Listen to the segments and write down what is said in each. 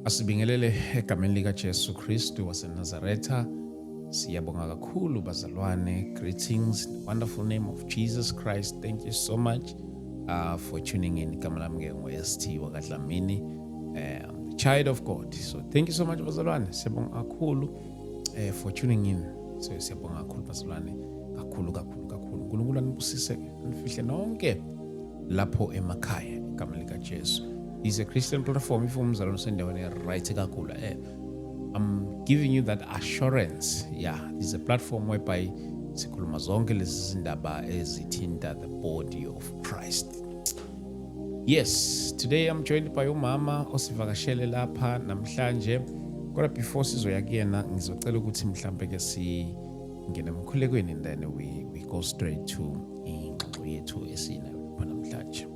Asibingelele egameni likaJesu Kristu waseNazaretha. Siyabonga kakhulu, bazalwane. Greetings in the wonderful name of Jesus Christ. Thank you so much for tuning in. Igama lami ke ngu-ST wakaDlamini. I'm the child of God. So thank you so much, bazalwane. Siyabonga kakhulu for tuning in. So siyabonga kakhulu, bazalwane. Kakhulu, kakhulu, kakhulu. uNkulunkulu anibusise, anifihle nonke lapho emakhaya egameni likaJesu. Is a Christian platform. If umzalwane usendaweni right kakhulu, I'm giving you that assurance. Yeah, this is a platform whereby sikhuluma zonke lezi zindaba ezithinta the body of Christ. Yes, today I'm joined by umama osivakashele lapha namhlanje. Kodwa before sizoya kuyena, ngizocela ukuthi mhlambe ke singene emkhulekweni and then we go straight to ingxoxo yethu esinayo lapha namhlanje.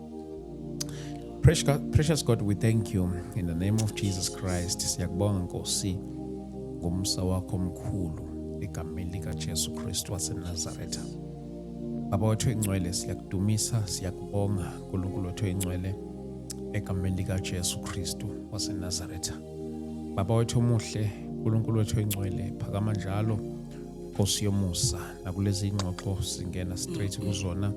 Precious God, precious God, we thank you in the name of Jesus Christ. Siyakubonga, Nkosi, ngomsa wakho omkhulu egameni likaJesu Kristu waseNazaretha. Baba wethu engcwele, siyakudumisa, siyakubonga, uNkulunkulu wethu engcwele, egameni likaJesu Kristu waseNazaretha. Baba wethu omuhle, uNkulunkulu wethu engcwele, phakama njalo, Nkosi yomusa, nakulezi ingxoxo singena straight kuzona.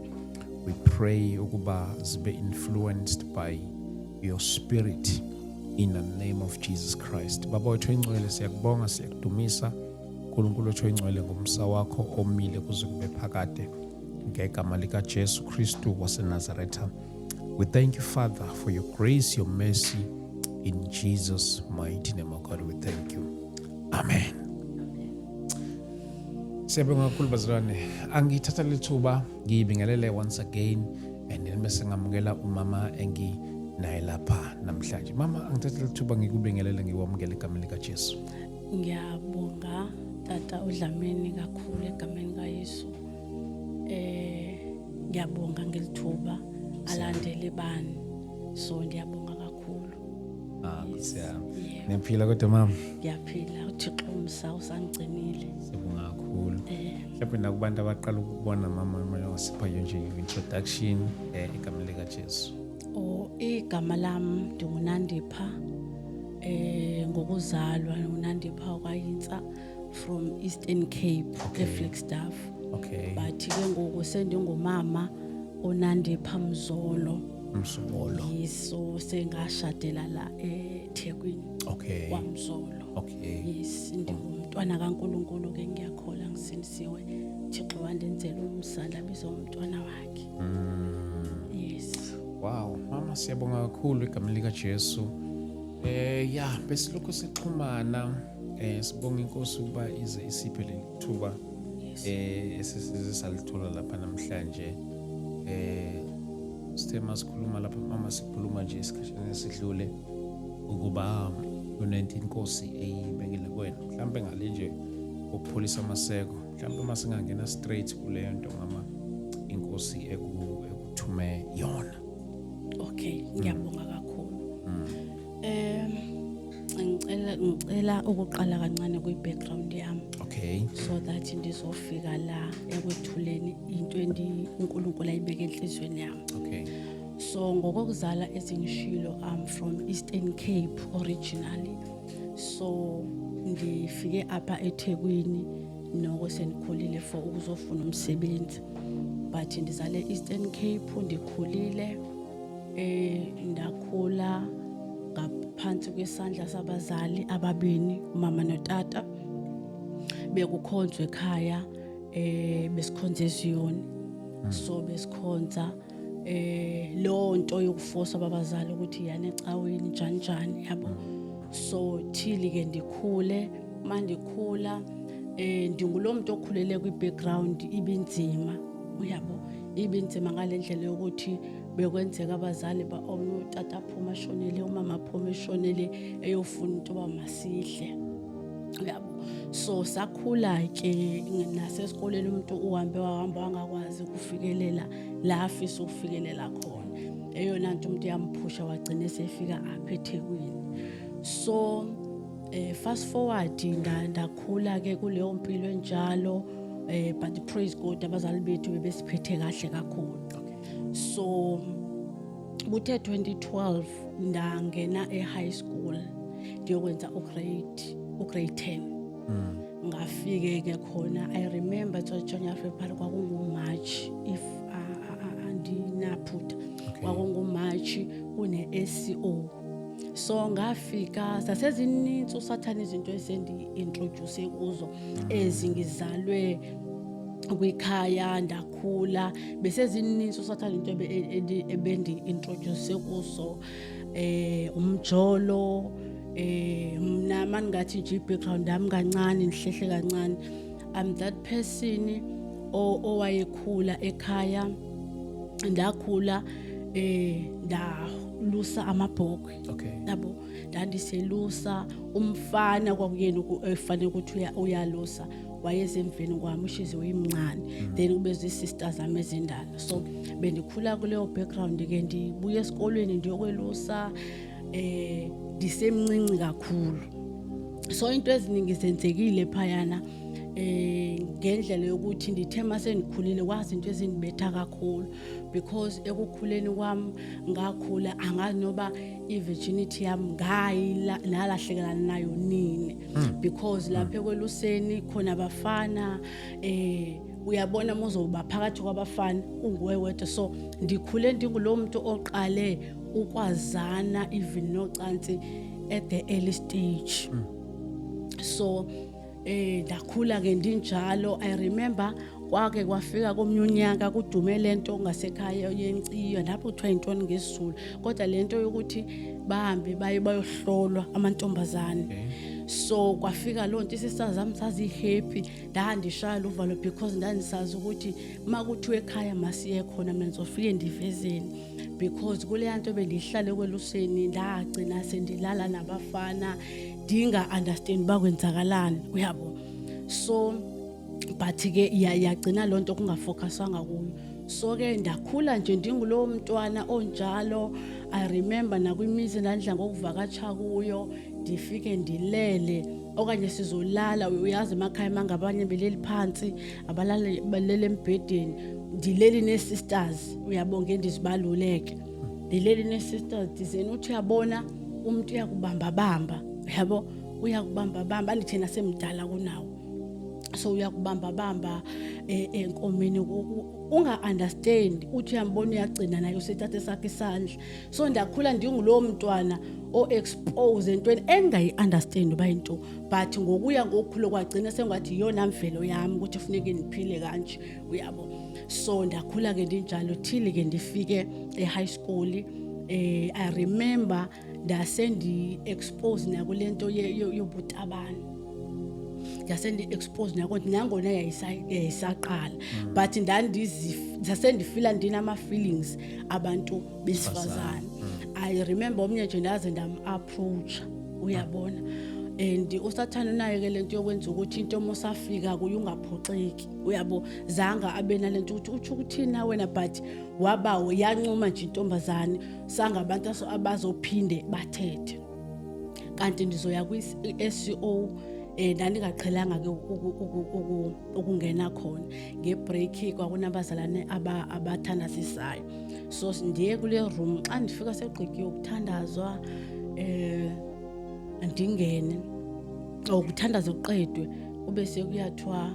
We pray ukuba zibe influenced by your spirit in the name of Jesus Christ. Baba wethu engcwele, siyakubonga, siyakudumisa, uNkulunkulu wethu engcwele, ngomsa wakho omile kuze kube phakade ngegama likaJesu Kristu waseNazaretha. We thank you, Father, for your grace, your mercy. In Jesus' mighty name, oh God, we thank you. Amen. Siyabonga kakhulu, bazalwane. Angithatha lethuba ngiyibingelele once again and then bese ngamukela umama enginaye lapha namhlanje. Mama, angithatha lethuba ngikubingelele, ngikwamukele egameni likaJesu. Ngiyabonga, tata uDlamini, kakhulu egameni kaYesu. Ngiyabonga ngelithuba alandele bani. So ndiyabonga kakhulu. Ah, Yes. Nkosi yami. Yebo. Niyaphila kodwa, mama? Ngiyaphila, uThixo umsa usangigcinile. Siyabonga kakhulu. Mhlawumbe nakubantu abaqala ukubona, mama, manje wasipha nje introduction egameni likaJesu. Oh, igama lami ndinguNandipha. Ngokuzalwa nguNandipha kwaYintsa from Eastern Cape, eFlagstaff. But ke ngoku sendingumama uNandipha Mzolo. Mzolo. Yes, so sengashadela la eThekwini. KwaMzolo. Yes, ndingumntwana kaNkulunkulu ke, ngiyakholwa ngisindisiwe. Thixo wandenzela umsa, ndabizwa umntwana wakhe. Yes. Wow, mama, siyabonga kakhulu egameni likaJesu. Ya, besilokhu sixhumana, sibonga inkosi ukuba ize isiphe leli thuba esisize salithola lapha namhlanje. Sithe masikhuluma lapha, mama, sikhuluma nje isikhashana esidlule ukuba kunento inkosi eyibekile kuwena. Mhlambe ngale nje ukupholisa amaseko. Mhlambe masingangena straight kuleyo nto, mama, inkosi ekuthume yona. Okay, ngiyabonga kakhulu. Ngicela ukuqala kancane kwi background yami. So that ndizofika la ekwethuleni into endi uNkulunkulu ayibeke enhliziyweni yami. So ngokokuzala, ezingishilo, I'm from Eastern Cape originally. So ngifike apha eThekwini noko sendikhulile for ukuzofuna umsebenzi. But ndizale Eastern Cape, ndikhulile, ndakhula ngaphansi kwesandla sabazali ababini, umama notata. Bekukhonzwa ekhaya, besikhonza eZiyoni. So besikhonza, lo nto yokuforce abazali ukuthi yana ecaweni, njani njani, yabo. So till ke ndikhule, mandikhula, ndingulo muntu okhulele kwi background ibinzima, uyabo, ibinzima ngalendlela yokuthi bekwenzeka abazali ba omnye utata aphuma ashonele, umama aphuma eshonele, eyofuna into yoba masidle, uyabo. So sakhula ke nasesikoleni, umuntu uhambe wahamba wangakwazi ukufikelela la afisa ukufikelela khona. Eyona nto umuntu yamphusha wagcina esefika apha eThekwini. So fast forward, ndakhula ke kuleyo mpilo enjalo, but praise God, abazali bethu bebesiphethe kahle kakhulu. So kuthe 2012 ndangena e-high school. Ndiyokwenza ugrade 10. Ngafike ke khona, I remember it was January, February, kwakungu-March if andinaphutha. Kwakungu-March, kune-SCO. So ngafika zasezininzi usathane izinto esendi-introduce kuzo ezingizalwe kwikhaya, ndakhula besezininzi usathane into ebendi-introduce kuzo, umjolo. Mna maningathi nje i-background yami kancane, ngihlehle kancane, I'm that person owayekhula ekhaya, ndakhula ndalusa amabhokwe. Yabo, ndandiselusa umfana, kwakuyena efanele ukuthi uyalusa, wayeze emveni kwami ushize uyimncane, then kube zii-sisters zami ezindala. So bendikhula kuleyo background ke, ndibuya esikolweni ndiyokwelusa ndisemncinci kakhulu. So into eziningi zenzekile phayana ngendlela yokuthi ndithe mase ndikhulile kwazi into ezindibetha kakhulu, because ekukhuleni kwami ngakhula angazi noba i-virginity yami ngayila nalahlekelana nayo nini, because lapha ekweluseni khona abafana, uyabona muzoba phakathi kwabafana unguwe wedwa. So ndikhule ndingulo muntu oqale ukwazana even nocansi at the early stage. So ndakhula ke ndinjalo. I remember kwake kwafika komnye unyaka kudume lento ngasekhaya yenciyo, lapho kuthiwa intoni ngesiZulu, kodwa lento yokuthi bahambe baye bayohlolwa amantombazane. So kwafika loo nto, isisters zami zazi-happy, ndandishaya uvalo because ndandisazi ukuthi uma kuthiwa ekhaya masiye khona, mina ngizofike ndivezeni, because kuleya nto bendihlale kweluseni ndagcina sendilala nabafana ndinga-understand uba kwenzakalani, uyabo. So but ke yagcina loo nto kungafocuswanga kuyo. So ke ndakhula nje ndingulowo mntwana onjalo. I remember nakwimizi ndandidla ngokuvakatsha kuyo, ndifike ndilele okanye sizolala, uyazi emakhaya mangabanye beleli phansi, abalale balele embhedeni, ndileli nee-sisters, uyabo, ngendizibaluleke, ndileli nee-sisters, ndizeni uthi uyabona umuntu uyakubambabamba, uyabo, uyakubambabamba, andithi nasemdala kunawo, so uyakubambabamba enkomeni, unga-understand, uthi uyambona uyagcina naye usethathe sakhe isandla. So ndakhula ndingulowo mntwana o-expose entweni engayi-understand uba yinto, but ngokuya ngokukhula kwagcina sengathi iyona mvelo yami ukuthi funeke ndiphile kanje, uyabo. So ndakhula ke ndinjalo till ke ndifike e-high school. I remember ndase ndi-expose nakule nto yobutabane, ndase ndi-expose nako nangona yayisaqala, but ndasendifila ndinama-feelings abantu besifazane. I remember omnye nje ndaze ndam-approacha, uyabona, and usathane unayo ke lento yokwenza ukuthi into uma usafika kuyo ungaphoxeki, uyabo, zanga abe nalento ukuthi utsho ukuthini na wena, but waba yancuma nje intombazane sangabantu abazophinde bathethe kanti ndizoya kwi-SCO. Ndandingaqhelanga ke ukungena khona ngebreak, kwakunabazalwane abathandazisayo, so ndiye kule room. Xa ndifika segqityiwe ukuthandazwa, ndingene or kuthandaze kuqedwe, kube sekuyathiwa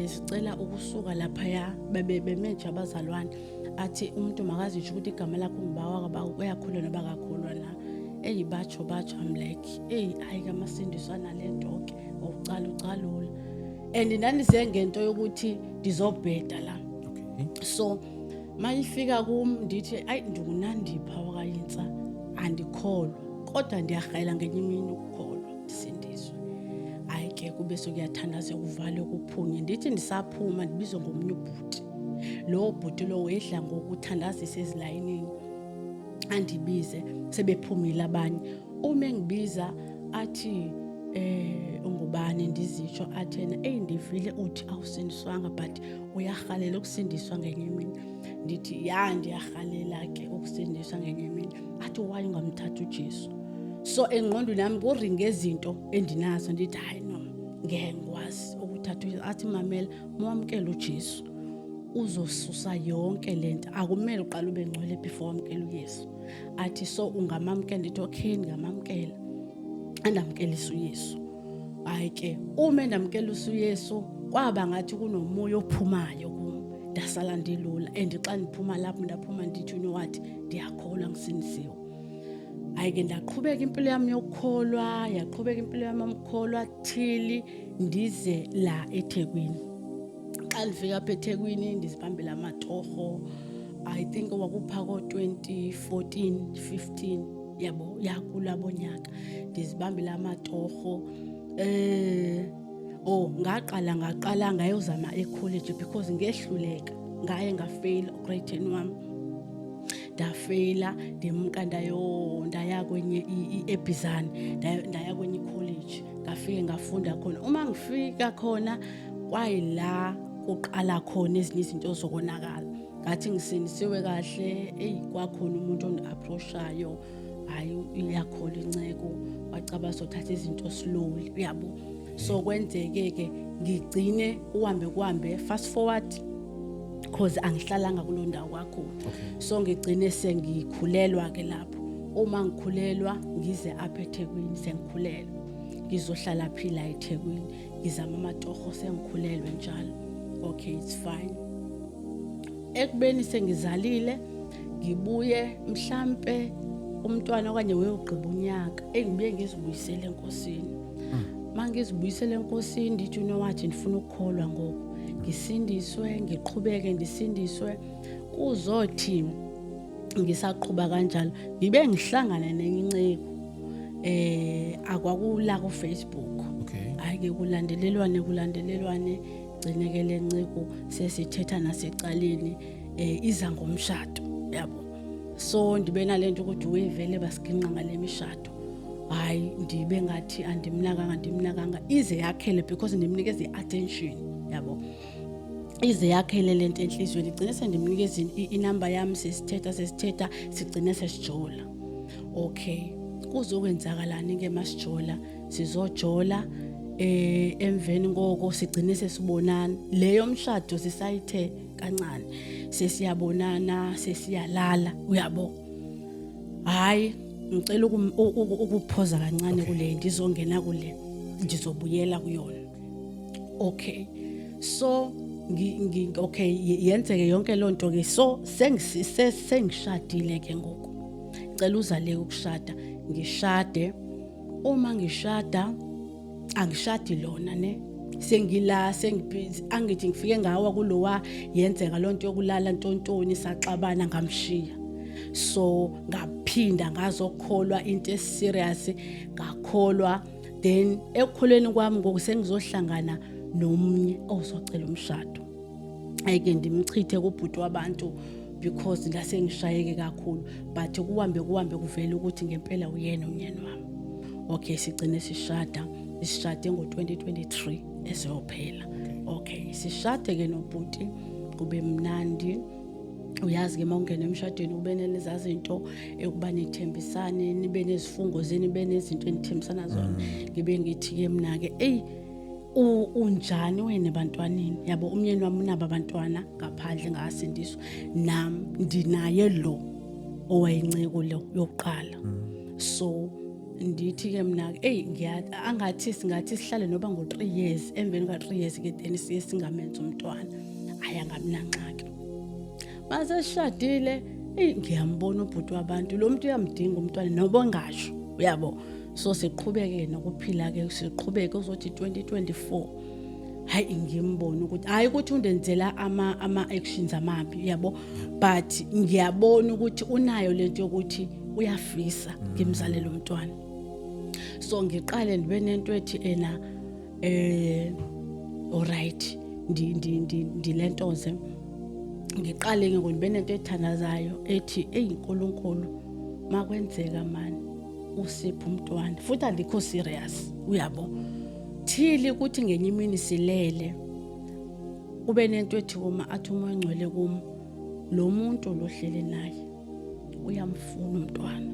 sicela ukusuka laphaya, bebe beme nje abazalwane, athi umuntu makazisho ukuthi igama lakho ungubawa uyakholwa noba akakholwa na. Eyi, batsho batsho, I'm like, eyi, hayi kamasindiswa nale nto ke ucala ucalula, and ndandize ngento yokuthi ndizobheda la. So mayifika kum ndithi, ayi, ndinguNandipha wakayintsa, andikholwa, kodwa ndiyarhela ngenye imini ukukholwa ndisindiswe. Hayi ke kube sokuyathandaza, kuvalwe, kuphunye. Ndithi ndisaphuma ndibizwe ngomnye ubhuti, lowo bhuti lowo edla ngokuthandazisa ezilayinini, andibize sebephumile abanye. Uma engibiza athi, ungubani? Ndizitsho, athi yena, eyi, ndivile uthi awusindiswanga but uyarhalela ukusindiswa ngenye imini. Ndithi, ya, ndiyarhalela ke ukusindiswa ngenye imini. Athi, why ungamthatha uJesu? So engqondweni yami kuringa izinto endinazo, ndithi, hayi no, ngeke ngikwazi ukuthatha uJesu. Athi, mamela, mawamkela uJesu uzosusa yonke lento, akumele uqale ube ngcwele before wamkela uYesu. Athi, so ungamamkela? Ndithi, okay, ndingamamkela. Andamkelisa uYesu. Hayi ke, uma endamkelisa uYesu kwaba ngathi kunomoya ophumayo kum, ndasala ndilula. And xa ndiphuma lapho, ndaphuma ndithi, you know what, ndiyakholwa, ngisindisiwe. Hayi ke, ndaqhubeka impilo yami yokukholwa, yaqhubeka impilo yami yokukholwa till ndize la eThekwini. Xa ndifika apha eThekwini, ndizibambela amatorho. I think wakupha ko-2014 15, yabo, yakulabo nyaka ndizibambela amatorho. Oh, ngaqala ngayozama e-college because ngehluleka, ngaye ngafail grade 10 wami, ndafeyila. Ndimka ndaya kwenye eBizana, ndaya kwenye i-college, ngafike ngafunda khona. Uma ngifika khona, kwayila kuqala khona ezinye izinto zokonakala. Ngathi ngisindisiwe kahle, eyi, kwakhona umuntu ondi-approachayo. Hayi, iyakholwa inceku, wacaba sothatha izinto slowly, uyabo. So kwenzeke-ke ngigcine kuhambe kuhambe, fast forward, cause angihlalanga kuloo ndawo kakhulu. So ngigcine sengikhulelwa ke lapho. Uma ngikhulelwa, ngize apha eThekwini, sengikhulelwe, ngizohlala phila eThekwini, ngizama amatoho, sengikhulelwe njalo. Okay, it's fine. Ekubeni sengizalile, ngibuye mhlambe umntwana okanye weyogqiba unyaka, engibuye ngizibuyisele enkosini. Mangizibuyisele enkosini, ndithi, you know what, ndifuna ukukholwa ngoku, ngisindiswe, ngiqhubeke ndisindiswe. Kuzothi ngisaqhuba kanjalo, ngibe ngihlangana nenye inceku, akwakula ku Facebook. Hayi ke, kulandelelwane kulandelelwane, gcineke le nceku sesithetha nasecaleni, iza ngomshado, yabo. So ndibe nalento ukuthi wevele basiginqa ngale mishado. Hayi, ndibe ngathi andimnakanga, ndimnakanga ize yakhele because ndimnikeza i-attention, yabo. Ize yakhele lento enhliziyweni, igcine sendimnikeza inamba yami, sesithetha sesithetha, sigcine sesijola. Okay, kuzokwenzakalani ke masijola? Sizojola, emveni koko sigcine sesibonana. Leyo mshado sisayithe kancane, sesiyabonana, sesiyalala, uyabo. Hayi, ngicela ukuphoza kancane kule, ndizongena kule, ndizobuyela kuyona. Okay, so okay, yenzeke yonke loo nto ke. So sengishadile ke ngoku, cela uzaleke ukushada, ngishade. Uma ngishada, angishadi lona ne sengila sengibhizi. Angithi ngifike ngawa kulowa, yenzeka lonto yokulala ntontoni, saxabana, ngamshiya. So ngaphinda ngazokholwa into eserious, ngakholwa. Then ekukholweni kwami ngoku sengizohlangana nomnye ozocela umshado. Ayike, ndimchithe kubhuti wabantu because ngase ngishayeke kakhulu. But kuhambe kuhambe, kuvele ukuthi ngempela uyena umnyeni wami. Okay, sigcine sishada, sishade ngo-2023 eseyophela. Okay, sishade ke nobhuti, kube mnandi. Uyazi ke, uma ungena emshadweni kube neleza zinto ekuba nithembisane, nibe nezifungo zenu, nibe nezinto enithembisana zona. Ngibe ngithi-ke mina-ke, eyi, unjani wena ebantwaneni? Yabo, umyeni wami unabo abantwana ngaphandle, ngasindiswa. Nami ndinaye lo owayinceko lo yokuqala. So ndithi-ke mna, eyi, angathi singathi sihlale noba ngo-3 years, emveni kwa-3 years ke then siye singamenza umntwana. Hayi, angabi nangxaki. Masesishadile, eyi, ngiyambona ubhuti wabantu, lo muntu uyamdinga umntwana noba ongasho, uyabo. So siqhubeke nokuphila-ke, siqhubeke uzothi 2024. Hayi, ngimbone ukuthi, hayi, ukuthi undenzela ama-actions amabi, yabo, but ngiyabona ukuthi unayo lento yokuthi uyafisa ngimzalele umntwana. So ngiqale ndibe nento ethi ena, alright, ndi ndi ndi ndilentoze. Ngiqale ke ngibe nento ethandazayo ethi, eyi uNkulunkulu, makwenzeka mani usiphe umntwana. Futhi andikho serious, uyabo. Thili ukuthi ngenye imini silele, kube nento ethi kuma, athi uMoya oNgcwele kum, lo muntu lohlele naye uyamfuna umntwana,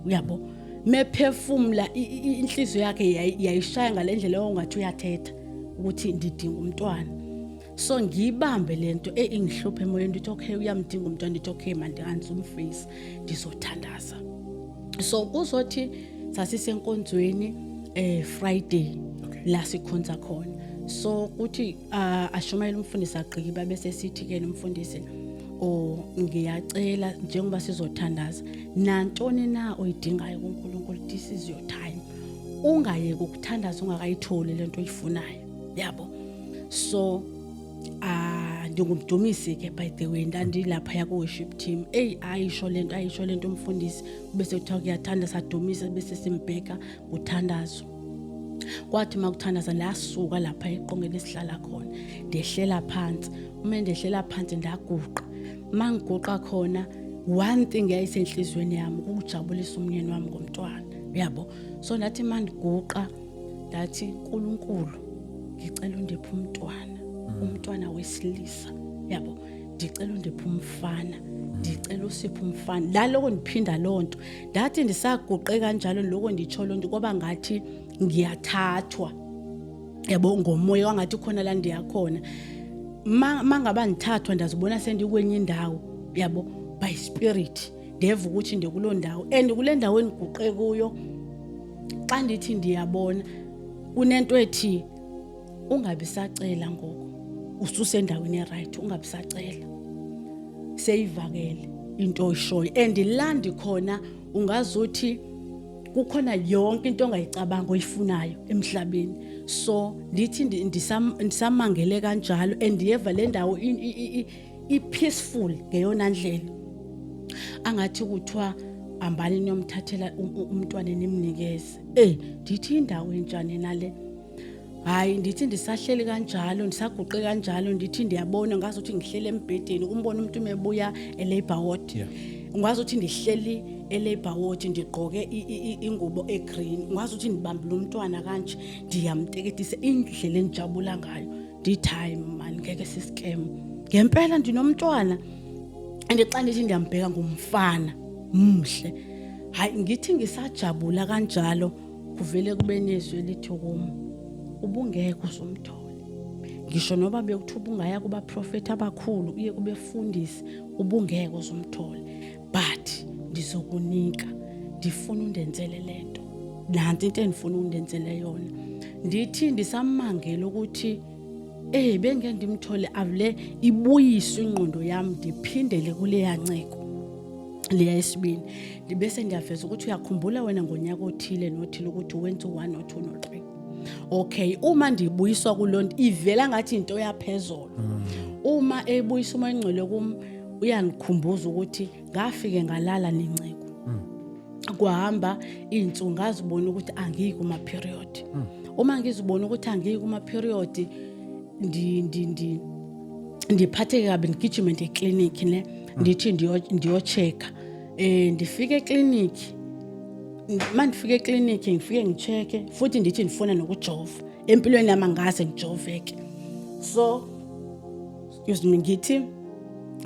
uyabo. Mephefumula, inhliziyo yakhe yayishaya ngalendlela ongathi uyathetha ukuthi ndidinga umntwana. So ngiyibambe lento engihluphe emoyeni, ndithi okay, uyamdinga umntwana. Ndithi okay, mandinganizumfisa, ndizothandaza. So kuzothi sasisenkonzweni, Friday. Okay. La sikhonza khona, so kuthi ashumayela umfundisi, agqiba, bese sithi ke nomfundisi, o ngiyacela, njengoba sizothandaza, nantoni na oyidingayo kuNkulunkulu, this is your time, ungayeki ukuthandaza ungakayitholi lento oyifunayo, yabo. So ndingumdumisi ke, by the way, ndandilapha ku worship team. Ey, ayisho lento, ayisho lento umfundisi, bese kuthiwa kuyathanda, sadumisa, bese simbheka kuthandazo. Kwathi makuthandaza, lasuka lapha eqongeni esihlala khona, ndehlela phansi. Uma ndehlela phansi, ndaguqa. Mangiguqa khona, one thing yayisenhlizweni yami ukujabulisa umnyeni wami ngomntwana, yabo. So ndathi mandiguqa, ndathi, "Nkulunkulu, ngicela undiphe umntwana, umntwana wesilisa, yabo. Ndicela undiphe umfana, ndicela usiphe umfana." Laloko ndiphinda loo nto. Ndathi ndisaguqe kanjalo, loko nditsho loo nto, kwaba ngathi ngiyathathwa, yabo, ngomoya, wangathi khona la ndiyakhona. Mangaba ndithathwa, ndazibona sendikwenye indawo, yabo, by spirit. Ndeva ukuthi ndikuloo ndawo, and kule ndawo endiguqe kuyo, xa ndithi ndiyabona, kunento ethi ungabi sacela ngoku, ususendaweni e-right, ungabi sacela, seyivakele into oyishoyo. And la ndikhona, ungazuthi kukhona yonke into ongayicabanga oyifunayo emhlabeni. So ndithi ndisamangele kanjalo, and ndiyeva le ndawo i-peaceful ngeyona ndlela. Angathi kuthiwa hambani niyomthathela umntwana nimnikeze. Ndithi indawo enjani nale? Hayi, ndithi ndisahleli kanjalo, ndisaguqe kanjalo, ndithi ndiyabona ngazuthi ngihleli embhedeni. Umbona umuntu umebuya e-labor ward. Ungazuthi ndihleli e-labor ward, ndigqoke ingubo e-green, ungazuthi ndibambile umntwana kanje, ndiyamteketisa, indlela endijabula ngayo. Ndithi hayi mani, ngeke si-scam ngempela, ndinomntwana. And xa ndithi ndiyambheka, ngumfana mhle. Hayi, ngithi ngisajabula kanjalo, kuvele kube nezwi elithi kum, "Ubungeke uzumthole, ngisho noba bekuthiwa ubungaya kubaprofethi abakhulu, uye kubefundisi, ubungeke uzumthole, but ndizokunika. Ndifuna undenzele lento, nanti into endifuna undenzele yona." Ndithi ndisamangela ukuthi bengeke ndimthole, avule ibuyiswe ingqondo yami, ndiphindele kuleya nceko leya yesibini, ndibese ndiyaveza ukuthi uyakhumbula wena ngonyaka othile nothile ukuthi wenza u-1 no-2 no-3. Okay, uma ndibuyiswa kuloo nto, ivela ngathi into yaphezolo. Uma ebuyisa umoya ingcwele kum, uyandikhumbuza ukuthi ngafike ngalala nenceku, kwahamba iy'nsuku, ngazibona ukuthi angiyi kuma-period. Uma ngizibona ukuthi angiyi kuma-period, ndiphatheke kabi, ngigijime ndiye eklinikhi ne, ndithi ndiyo-check-a. Ndifike eklinikhi, uma ndifike eklinikhi, ngifike ngi-check-e futhi, ndithi ndifuna nokujova. Empilweni yami angaze ngijoveke. So excuse me, ngithi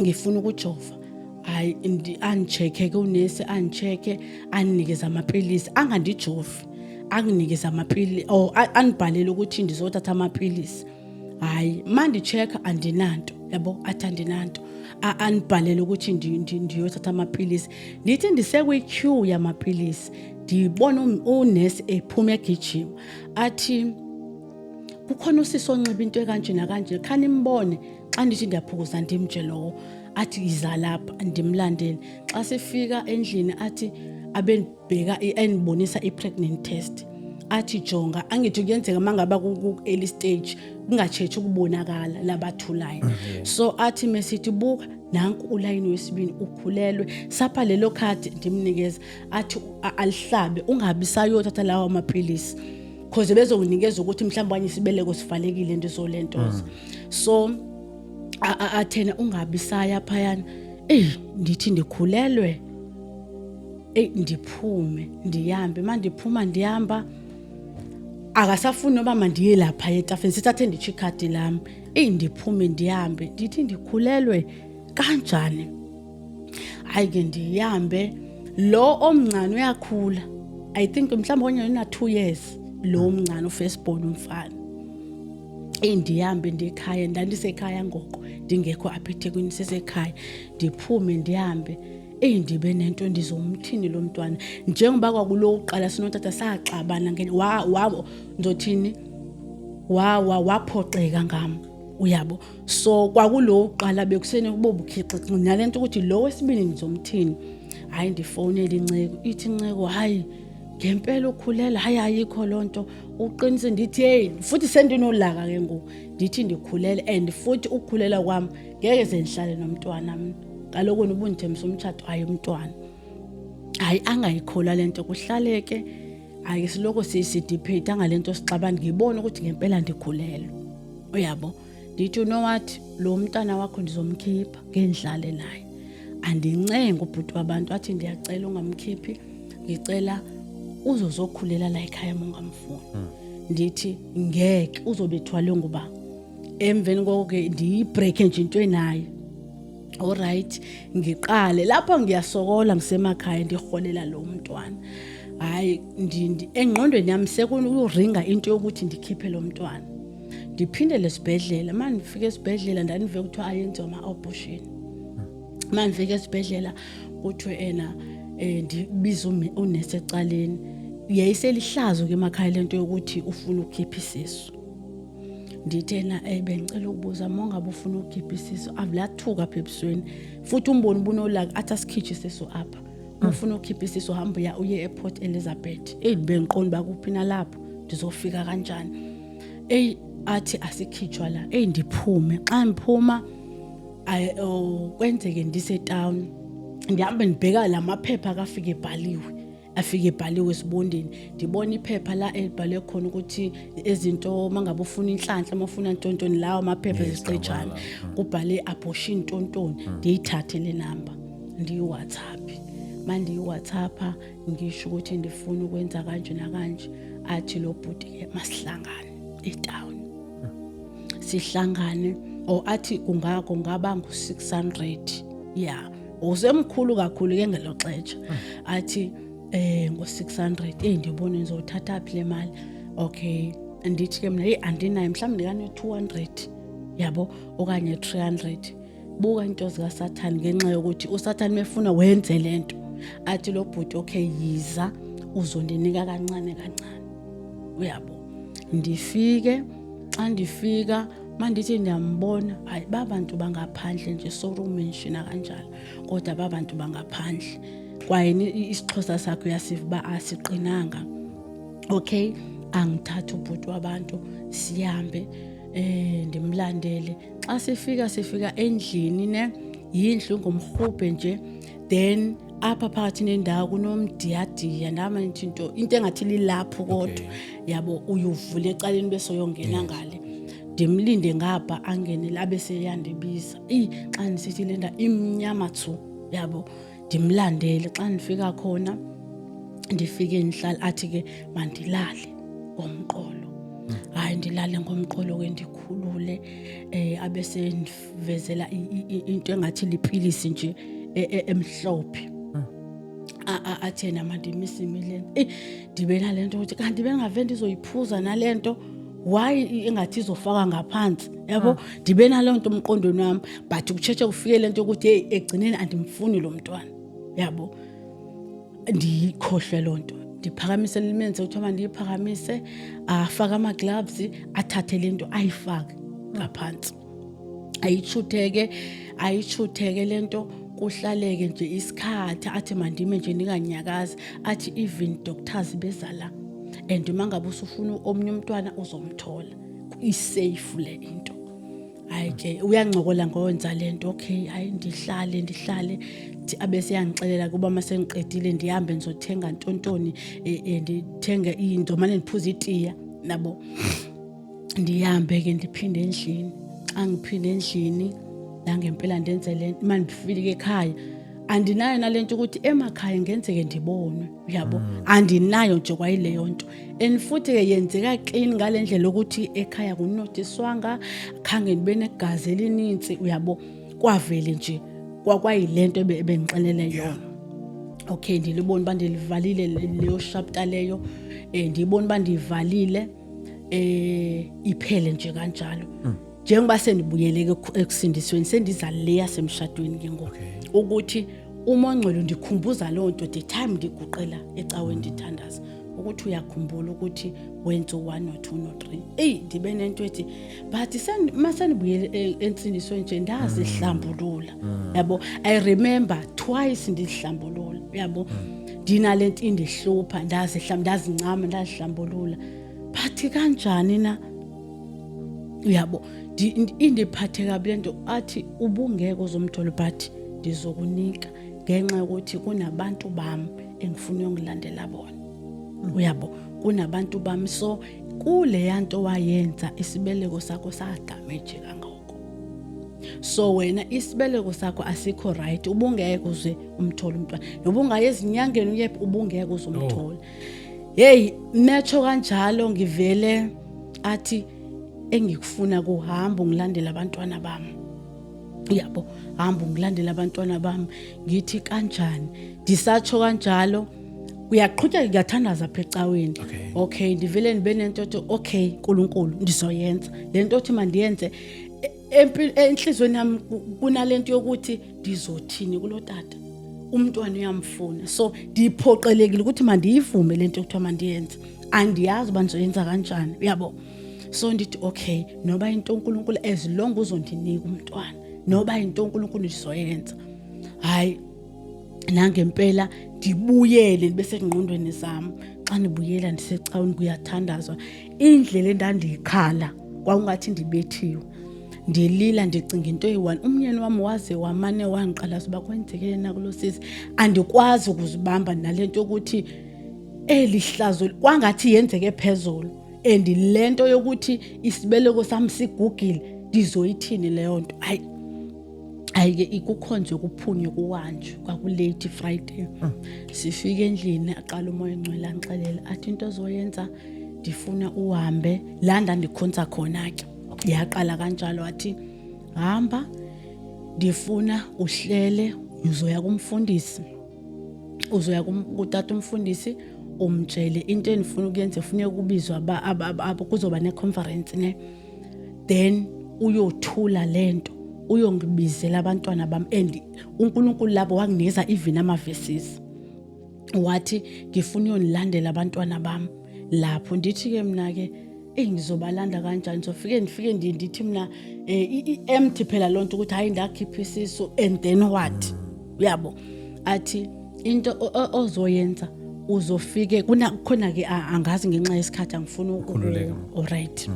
ngifuna ukujova. Hayi, angi-check-e ke unesi, angi-check-e, anginikeze amapilisi, angandijovi, anginikeze amapilisi or anibhalele ukuthi ndizothatha amapilisi. Hayi, mandi-check-a, andinanto, yabo. Athi andinanto, anibhalele ukuthi ndiyothatha amapilisi. Ndithi ndisekwi-queue yamapilisi, ndibona unesi ephuma egijima, athi kukhona usisi onxiba into ekanje nakanje, khani imbone. Xa ndithi ndiyaphukuza, ndimnje lowo. Athi iza lapha, ndimlandele. Xa sifika endlini, athi abendibheka, endibonisa i-pregnant test, athi jonga. Angithi kuyenzeka uma ngaba ku-early stage kungatshetshi ukubonakala labathulayo. So athi mesithi buka, nanku ulayini wesibini, ukhulelwe. Sapha lelo khadi, ndimnikeza, athi alihlabe, ungabi sayothatha lawo mapilisi, cause bezokunikeza ukuthi mhlawumbe okanye isibeleko sivalekile, into zolentozo. So athena ungabi saya phayana. Eyi, ndithi ndikhulelwe. Eyi, ndiphume ndihambe. Ma ndiphuma ndihamba, akasafuni noba mandiye lapha etafeni, sithathe nditsho ikhadi lami. Eyi, ndiphume ndihambe, ndithi ndikhulelwe kanjani? Hayi ke, ndihambe. Lo omncane uyakhula, I think mhlawumbe onye una 2 years lo omncane, u-firstborn umfana. Eyi, ndihambe ndiyekhaya. Ndandisekhaya ngoko, ndingekho apha eThekwini, sesekhaya. Ndiphume ndihambe. Eyi, ndibe nento, ndizomthini lo mntwana? Njengoba kwakulo uqala sinotata saxabana wa wa ndothini, wa wa waphoxeka ngam, uyabo. So kwakulo uqala bekusene kubo bukhixe nalento ukuthi lo wesibini ngizomthini. Hayi, ndifowunele inceku, ithi inceku, "Hayi, ngempela ukhulela? Hayi, ayikho loo nto, uqinise." Ndithi, "Hey," futhi sendinolaka ke ngoku, ndithi ndikhulele and futhi ukukhulela kwami ngeke ze ndihlale nomntwana mna, kaloku wena ubundithembisa umtshato, hayi umntwana. Hayi, angayikholwa le nto, kuhlaleke. Hayi, siloko sidiphetha ngale nto, sixabana, ngibone ukuthi ngempela ndikhulelwe, uyabo. Ndithi, "You know what, lo mntana wakho ndizomkhipha ngendlale naye." Andincenga ubhuti wabantu, athi, "Ndiyacela ungamkhiphi, ngicela uzozokhulela la ekhaya uma ungamfuni." Ndithi, "Ngeke, uzobe ethwalwe nguba?" Emveni koko ke ndiyibreak nje into enayo. Alright, ngiqale lapho ngiyasokola, ngisemakhaya, ndiholela lo mntwana. Hayi, engqondweni yami sekuringa into yokuthi ndikhiphe lo mntwana. Ndiphindele esibhedlela. Uma ndifika esibhedlela, ndandive kuthiwa ayenziwa ama-abortion. Uma ndifika esibhedlela, kuthiwe ena ndibiza unesi ecaleni. Yayiselihlazo ke emakhaya lento yokuthi ufuna ukukhipha isisu. Ndithi ena, bengicela ukubuza, uma ngabe ufuna ukukhipha isisu, avulathuka apha ebusweni futhi umboni ubunolaka, athi, "Asikhiphe isisu apha. Ufuna ukukhipha isisu, hamba uya uye ePort Elizabeth." Eyi, bengiqonda uba kuphi nalapho, ndizofika kanjani? Eyi, athi asikhitshwa la. Eyi, ndiphume. Xa ndiphuma, oh, kwenzeke ndisetown, ndihambe ndibheka la maphepha akafike ebhaliwe, afike ebhaliwe esibondeni. Ndibona iphepha la elibhalwe khona ukuthi ezinto mangabe ufuna inhlanhla, uma ufuna ntontoni, lawo maphepha eziqetshana kubhale abortion ntontoni. Ndiyithathe le number, ndiyi-WhatsApp. Mandiyi-WhatsAppa, ngisho ukuthi ndifuna ukwenza kanje nakanje. Athi lo bhuti ke, "Masihlangane etown." Sihlangane or athi kungaba ngu-600, ya, usemkhulu kakhulu ke ngelo xesha. Athi ngo-600. Ndibone ngizothatha phi le mali? Okay, ndithi ke mna, "Hey, andinayo, mhlawumbi ndikane-200, yabo, okanye 300." Buka into zikaSathane, ngenxa yokuthi uSathane mefuna wenze lento. Athi lo bhuti, "Okay, yiza, uzondinika kancane kancane," uyabo. Ndifike, xa ndifika, mandithi ndiyambona, hayi, babantu bangaphandle nje, sorry umenshina kanjalo, kodwa babantu bangaphandle kwaye isiXhosa sakho uyasiva uba asiqinanga. Okay, angithatha ubhuti wabantu, sihambe, ndimlandele. Xa sifika, sifika endlini ne yindlu ngomrhubhe nje, then apha phakathi nendawo kunomdiyadiya, ndama ndithi into engathi lilapho kodwa, yabo, uyuvula ecaleni bese uyongena ngale. Ndimlinde ngapha, angene la, bese yandibiza. Eyi, xa ndisithi le ndawo imnyama tsu, yabo. Ndimlandele. Xa ndifika khona, ndifike ndihlala, athi ke mandilale ngomqolo. Hayi, ndilale ngomqolo ke, ndikhulule, abese ndivezela into engathi lipilisi nje emhlophe. Athi yena mandimise imileni. Ndibe nale nto ukuthi kanti bengave ndizoyiphuza nale nto, why engathi izofakwa ngaphansi, yabo. Ndibe naleyo nto emqondweni wami, but kutshetshe kufike le nto yokuthi, hey, egcineni andimfuni lo mntwana, yabo. Ndiyikhohlwe loo nto, ndiphakamise limenze kuthiwa mandiyiphakamise, afake ama-gloves, athathe le nto ayifake ngaphansi, ayitshutheke, ayitshutheke le nto. Kuhlaleke nje isikhathi, athi mandime nje ndinganyakazi. Athi even doctors beza la, and uma ngabe usufuna omunye umntwana uzomthola, i-safe le into. Hayi ke, uyancokola ngowenza le nto. Okay, hayi, ndihlale, ndihlale, abese yangixelela kuba uma sengiqedile ndihambe ngizothenga ntontoni, ndithenge into, mane ndiphuze itiya nabo. Ndihambe ke, ndiphinde endlini. Xa ngiphinde endlini, nangempela ndenze le nto. Uma ndifike ekhaya, andinayo nalento ukuthi emakhaya ngenzeke ndibonwe, uyabo, andinayo nje kwayileyo nto. And futhi-ke yenzeka clean ngale ndlela yokuthi ekhaya kunotiswanga, khange ndibe negazi elininzi, uyabo. Kwavele nje kwakwayile nto ebengixelele yona. Okay, ndilibona uba ndilivalile leyo chapter leyo, ndiyibona uba ndiyivalile, iphele nje kanjalo. Njengoba sendibuyele ke ekusindisweni, sendiza le yasemshadweni ke ngoku, ukuthi Umongcwele ndikhumbuza loo nto the time ndiguqela ecaweni ndithandaza ukuthi uyakhumbula ukuthi wenze u-1 no-2 no-3. Eyi, ndibe nento ethi but masendibuyele entsindisweni nje ndazihlambulula, yabo. I remember twice ndizihlambulula, yabo, ndinale nto indihlupha, ndazincama, ndazihlambulula, but kanjani na, uyabo, indiphathe kabi le nto. Athi ubungeke uzomthola, but ndizokunika ngenxa yokuthi kunabantu bami engifuna uyongilandela bona, uyabo, kunabantu bami. So kuleya nto wayenza, isibeleko sakho sadamage kangako, so wena isibeleko sakho asikho right, ubungeke uze umthole umntwana, noba ungaye ezinyangeni uyephi, ubungeke uze umthole. Hey, netsho kanjalo, ngivele athi engikufuna kuhamba ungilandela abantwana bami, yabo, hamba ungilandela abantwana bami. Ngithi kanjani? Ndisatsho kanjalo, kuyaqhutsheka, kuyathandaza apha ecaweni. Okay, ndivele ndibe nento ethi okay Nkulunkulu, ndizoyenza le nto othi mandiyenze. Enhliziyweni yami kunalento yokuthi ndizothini kulo tata, umntwana uyamfuna, so ndiphoqelekile ukuthi mandiyivume lento ekuthiwa mandiyenze. Andiyazi uba ndizoyenza kanjani, uyabo. So ndithi okay, noba into uNkulunkulu, as long uzondinika umntwana, noba into uNkulunkulu, ndizoyenza. Hayi, nangempela ndibuyele, ndibe sengqondweni zami. Xa ndibuyela ndisecaweni, kuyathandazwa, indlela endandiyikhala kwakungathi ndibethiwe, ndilila, ndicinga into eyi-one. Umnyeni wami waze wamane wangiqalaza uba kwenzekele na kulo sisi. Andikwazi ukuzibamba nale nto yokuthi eli hlazo kwangathi yenzeke phezulu, and le nto yokuthi isibeleko sami sigugile, ndizoyithini leyo nto? Hayi, hayi-ke, kukhonzwe, kuphunywe, kuhanjwe, kwakulate Friday. Sifike endlini, aqala umoya ongcwele angixelela, athi into ozoyenza, ndifuna uhambe la ndandikhonza khona ke. Yaqala kanjalo, athi hamba, ndifuna uhlele, uzoya kumfundisi, uzoya kutata umfundisi, umtshele into endifuna ukuyenza, funeka kubizwa kuzoba ne-conference ne, then uyothula lento, uyongibizela abantwana bami. And uNkulunkulu labo wanginikeza even ama-verses, wathi ngifuna uyonilandela abantwana bami lapho. Ndithi-ke mina-ke, eyi, ngizobalanda kanjani? Ngizofike ndifike ndithi mina i-empty phela loo nto ukuthi hayi, ndakhipha isisu and then what, uyabo. Athi into ozoyenza, uzofike kuna khona-ke, angazi, ngenxa yesikhathi angifuni Khululeka. Alright,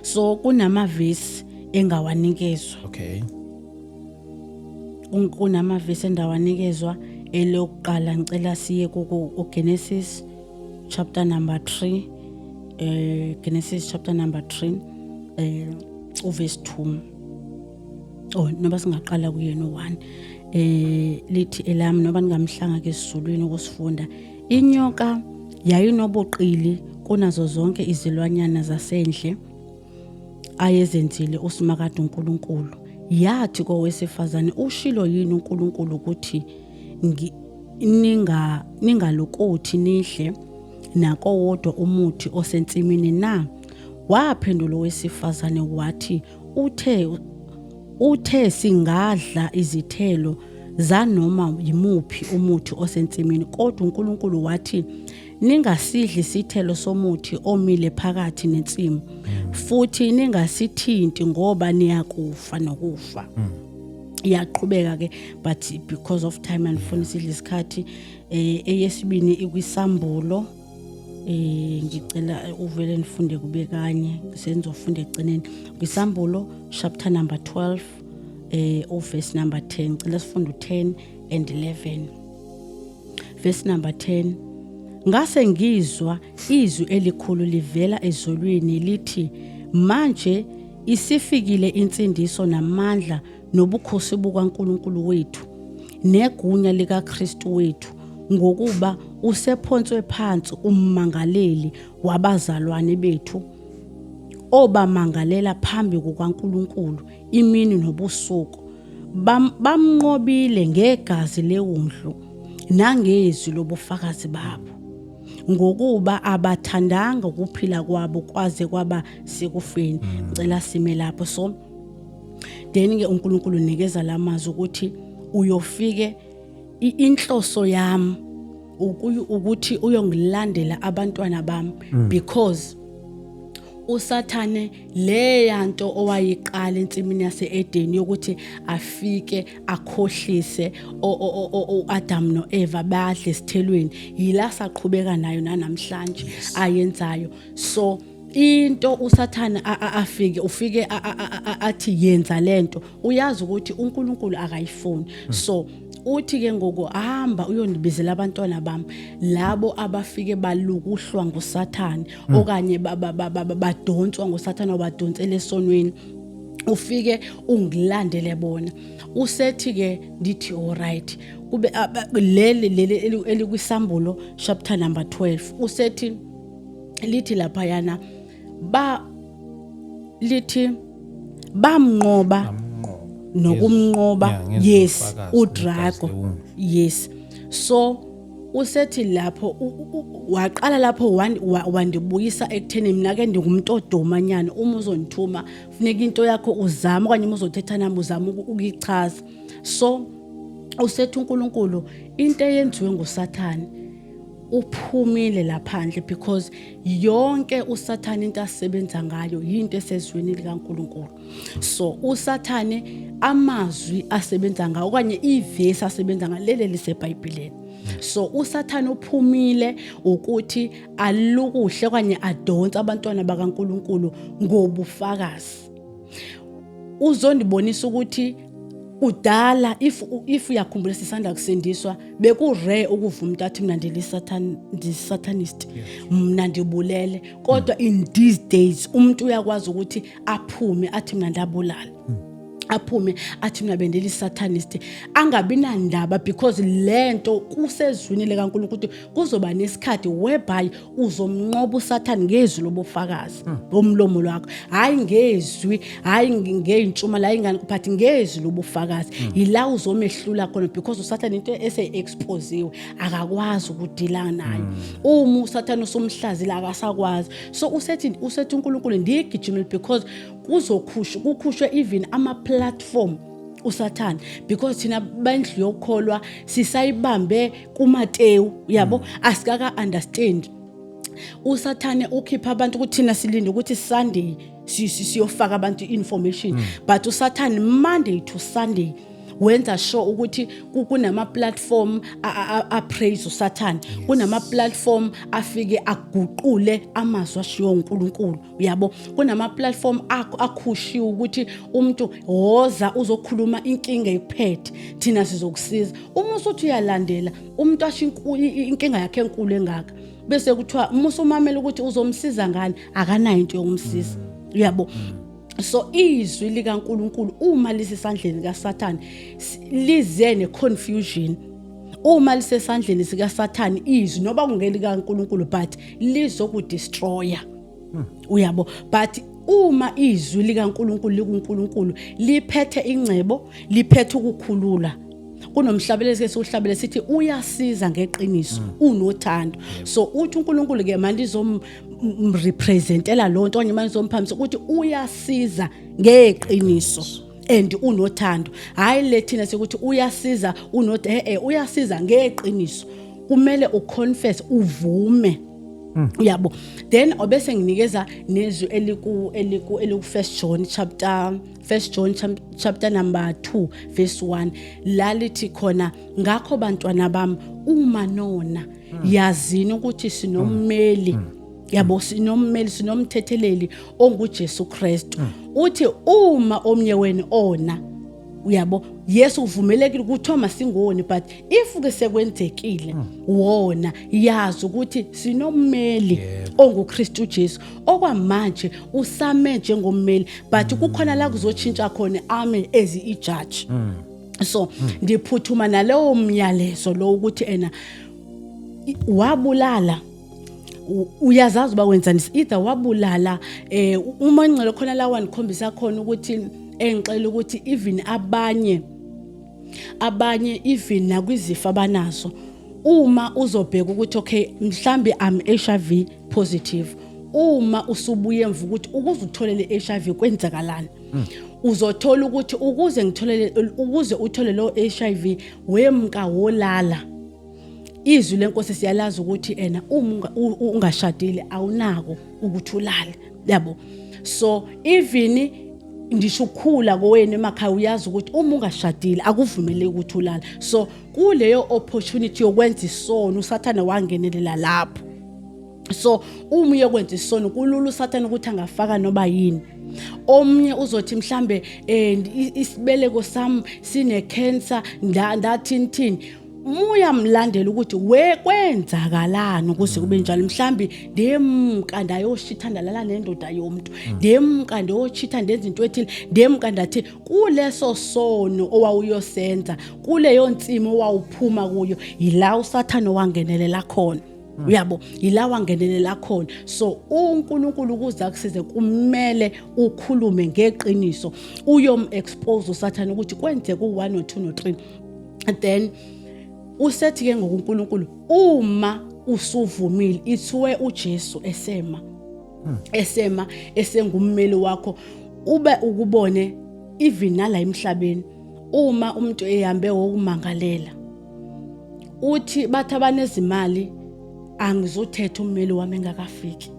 so kunamavesi engawanikezwa. Kunamavesi endawanikezwa. Elokuqala, ngicela siye kuGenesis chapter number 3, Genesis chapter number 3, uverse 2. Oh, noba singaqala kuyena u1. Lithi elami, noba ningamhlanga ke esizulwini ukusifunda. Inyoka yayinobuqili kunazo zonke izilwanyana zasendle ayezenzile uSimakade uNkulunkulu. Yathi kowesifazane, ushilo yini uNkulunkulu ukuthi ningalokothi nidle nakowodwa umuthi osensimini na? Waphendula owesifazane wathi, uthe singadla izithelo zanoma yimuphi umuthi osensimini, kodwa uNkulunkulu wathi ningasidli isithelo somuthi omile phakathi nensimu, futhi ningasithinti, ngoba niyakufa nokufa. Iyaqhubeka ke, but because of time andifuni sidle isikhathi. Eyesibini ikwisambulo. Ngicela uvele nifunde kube kanye, senizofunda egcineni. Kwisambulo chapter number 12, uverse number 10. Ngicela sifunde u10 and 11. Verse number 10: Ngase ngizwa izwi elikhulu livela ezulwini lithi, manje isifikile insindiso namandla nobukhosi bukaNkulunkulu wethu negunya likaKristu wethu, ngokuba usephonswe phansi ummangaleli wabazalwane bethu, obamangalela phambi kukaNkulunkulu imini nobusuku. Bamnqobile ngegazi lewundlu nangezwi lobufakazi babo, ngokuba abathandanga ukuphila kwabo kwaze kwaba sekufeni. Ngicela sime lapho. So then ke uNkulunkulu unikeza lamazwi ukuthi uyofike Inhloso yami ukuthi uyongilandela abantwana bami because uSathane leya nto owayiqala ensimini yase-Edeni yokuthi afike akhohlise o-Adam no-Eva badle esithelweni, yila saqhubeka nayo nanamhlanje ayenzayo. So into uSathane afike ufike athi yenza lento, uyazi ukuthi uNkulunkulu akayifuni. So uthi ke ngoku hamba uyondibizela abantwana bami, labo abafike balukuhlwa nguSathane okanye badonswa nguSathane, obadonsela esonweni, ufike ungilandele bona. Usethi ke ndithi alright, kube leli elikwisambulo chapter number 12, usethi lithi laphayana ba lithi bamnqoba Bamnqoba. Nokumnqoba. Yeah, ngezwi Yes. lobufakazi, Udrago. negazi lewundlu. Yes, so usethi lapho waqala lapho wandibuyisa ekutheni mina ke ndingumuntu odomanyana. Uma uzondithuma funeka into yakho uzame, okanye uma uzothetha nami uzame ukuyichaza. So usethi uNkulunkulu into eyenziwe nguSathane uphumile laphandle, because yonke uSathane into asebenza ngayo yinto esezweni likaNkulunkulu. So uSathane amazwi asebenza ngawo okanye ivesi asebenza ngayo lele liseBhayibhelini. So uSathane uphumile ukuthi alukuhle okanye adonse abantwana bakaNkulunkulu ngobufakazi. Uzondibonisa ukuthi kudala, if uyakhumbula sisanda kusindiswa, beku-rare ukuva umuntu athi mina ndili-Satan, ndi-satanist, mna ndibulele. Kodwa in these days umuntu uyakwazi ukuthi aphume athi mina ndabulala, aphume athi mina bendili-satanist, angabi nandaba, because lento kusezwini likaNkulunkulu ukuthi kuzoba nesikhathi whereby uzomnqoba uSathane ngezwi lobufakazi bomlomo lwakho, hayi ngezwi, hayi ngey'ntshumela, hayi ngani, but ngezwi lobufakazi yila uzomehlula khona, because uSathane into ese-exposiwe akakwazi ukudila nayo. Uma uSathane usumhlazile akasakwazi. So usethi uNkulunkulu ndiyigijimile because kuzokhushwa, kukhushwe even ama-platform uSathane, because thina bendlu yokukholwa sisayibambe kuMateyu, yabo, asikaka understand. USathane ukhipha abantu ukuthi thina silinde ukuthi Sunday siyofaka abantu information, but uSathane Monday to Sunday wenza sure ukuthi kunama platform a praise uSathane, kunama platform afike aguqule amazwi ashiwo uNkulunkulu, uyabo. Kunama platform akhushiwe ukuthi umuntu woza uzokhuluma inkinga ekuphethe, thina sizokusiza. Uma usuthi uyalandela umuntu asho inkinga yakhe enkulu engaka, bese kuthiwa uma usumamela ukuthi uzomsiza ngani, akanayo into yokumsiza, uyabo. So izwi likaNkulunkulu uma lisesandleni kaSathane lize neconfusion. Uma lisesandleni sikaSathane izwi, noba kungelikaNkulunkulu, but lizokudestroya, uyabo. But uma izwi likaNkulunkulu likuNkulunkulu, liphethe ingcebo, liphethe ukukhulula. Kunomhlabeleli ke siwuhlabele sithi uyasiza ngeqiniso, unothando. So uthi uNkulunkulu ke manje izomrepresentela lonto okanye manje izomphamisa ukuthi uyasiza ngeqiniso and unothando, hayi le thina sikuthi uyasiza unot uyasiza ngeqiniso. Kumele uconfess, uvume, uyabo. Then obese nginikeza nezwi eliku First John chapter, First John chapter number 2 verse 1, la lithi khona, ngakho bantwana bami, uma nona, yazini ukuthi sinommeli, yabo, sinommeli, sinomthetheleli onguJesu Kristu. Uthi uma omnye wenu ona, uyabo, yes, uvumelekile kuthiwa masingoni, but if ke sekwenzekile wona, yazi ukuthi sinommeli onguKristu Jesu. Okwamanje usame njengommeli, but kukhona la kuzotshintsha khona, ame as i-judge. So ndiphuthuma nalewo myalezo lo ukuthi ena wabulala, uyazazi uba wenzani, either wabulala uma ingcele khona la wanikhombisa khona ukuthi engixela ukuthi even abanye even nakwizifo abanazo, uma uzobheka ukuthi okay, mhlambi I'm HIV positive, uma usubuye emva ukuthi ukuze uthole le HIV kwenzakalani. Uzothola ukuthi ukuze ngithole, ukuze uthole lo HIV, wemka wolala. Izwi lenkosi siyalazi ukuthi ena uma ungashadile awunako ukuthi ulale, yabo. So even ndisho ukukhula kowenu emakhaya, uyazi ukuthi uma ungashadile akuvumeleki ukuthi ulale. So kuleyo opportunity yokwenza isono, uSathane wangenelela lapho. So uma uyokwenza isono, kulula uSathane ukuthi angafaka noba yini. Omnye uzothi mhlambe isibeleko sami sine cancer, ndathini thini. Muya mlandela ukuthi we kwenzakalani ukuze kube njalo. Mhlambi ndemka ndayoshitha, ndalala nendoda yomuntu, ndemka ndiyochitha, ndenza into ethile, ndemka ndathi kuleso sono owawuyosenza kuleyo nsimo owawuphuma kuyo, yila uSathane wangenelela khona, uyabo, yila wangenelela khona. So uNkulunkulu ukuze akusize kumele ukhulume ngeqiniso, uyom expose uSathane ukuthi kwenzeka u1 no 2 no 3. Then usethi ke ngokuNkulunkulu, uma usuvumile, ithiwe uJesu esema esengummeli wakho, ube ukubone even nala emhlabeni uma umuntu ehambe wokumangalela, uthi bathi abanezimali, "Angizothetha ummeli wami engakafiki,"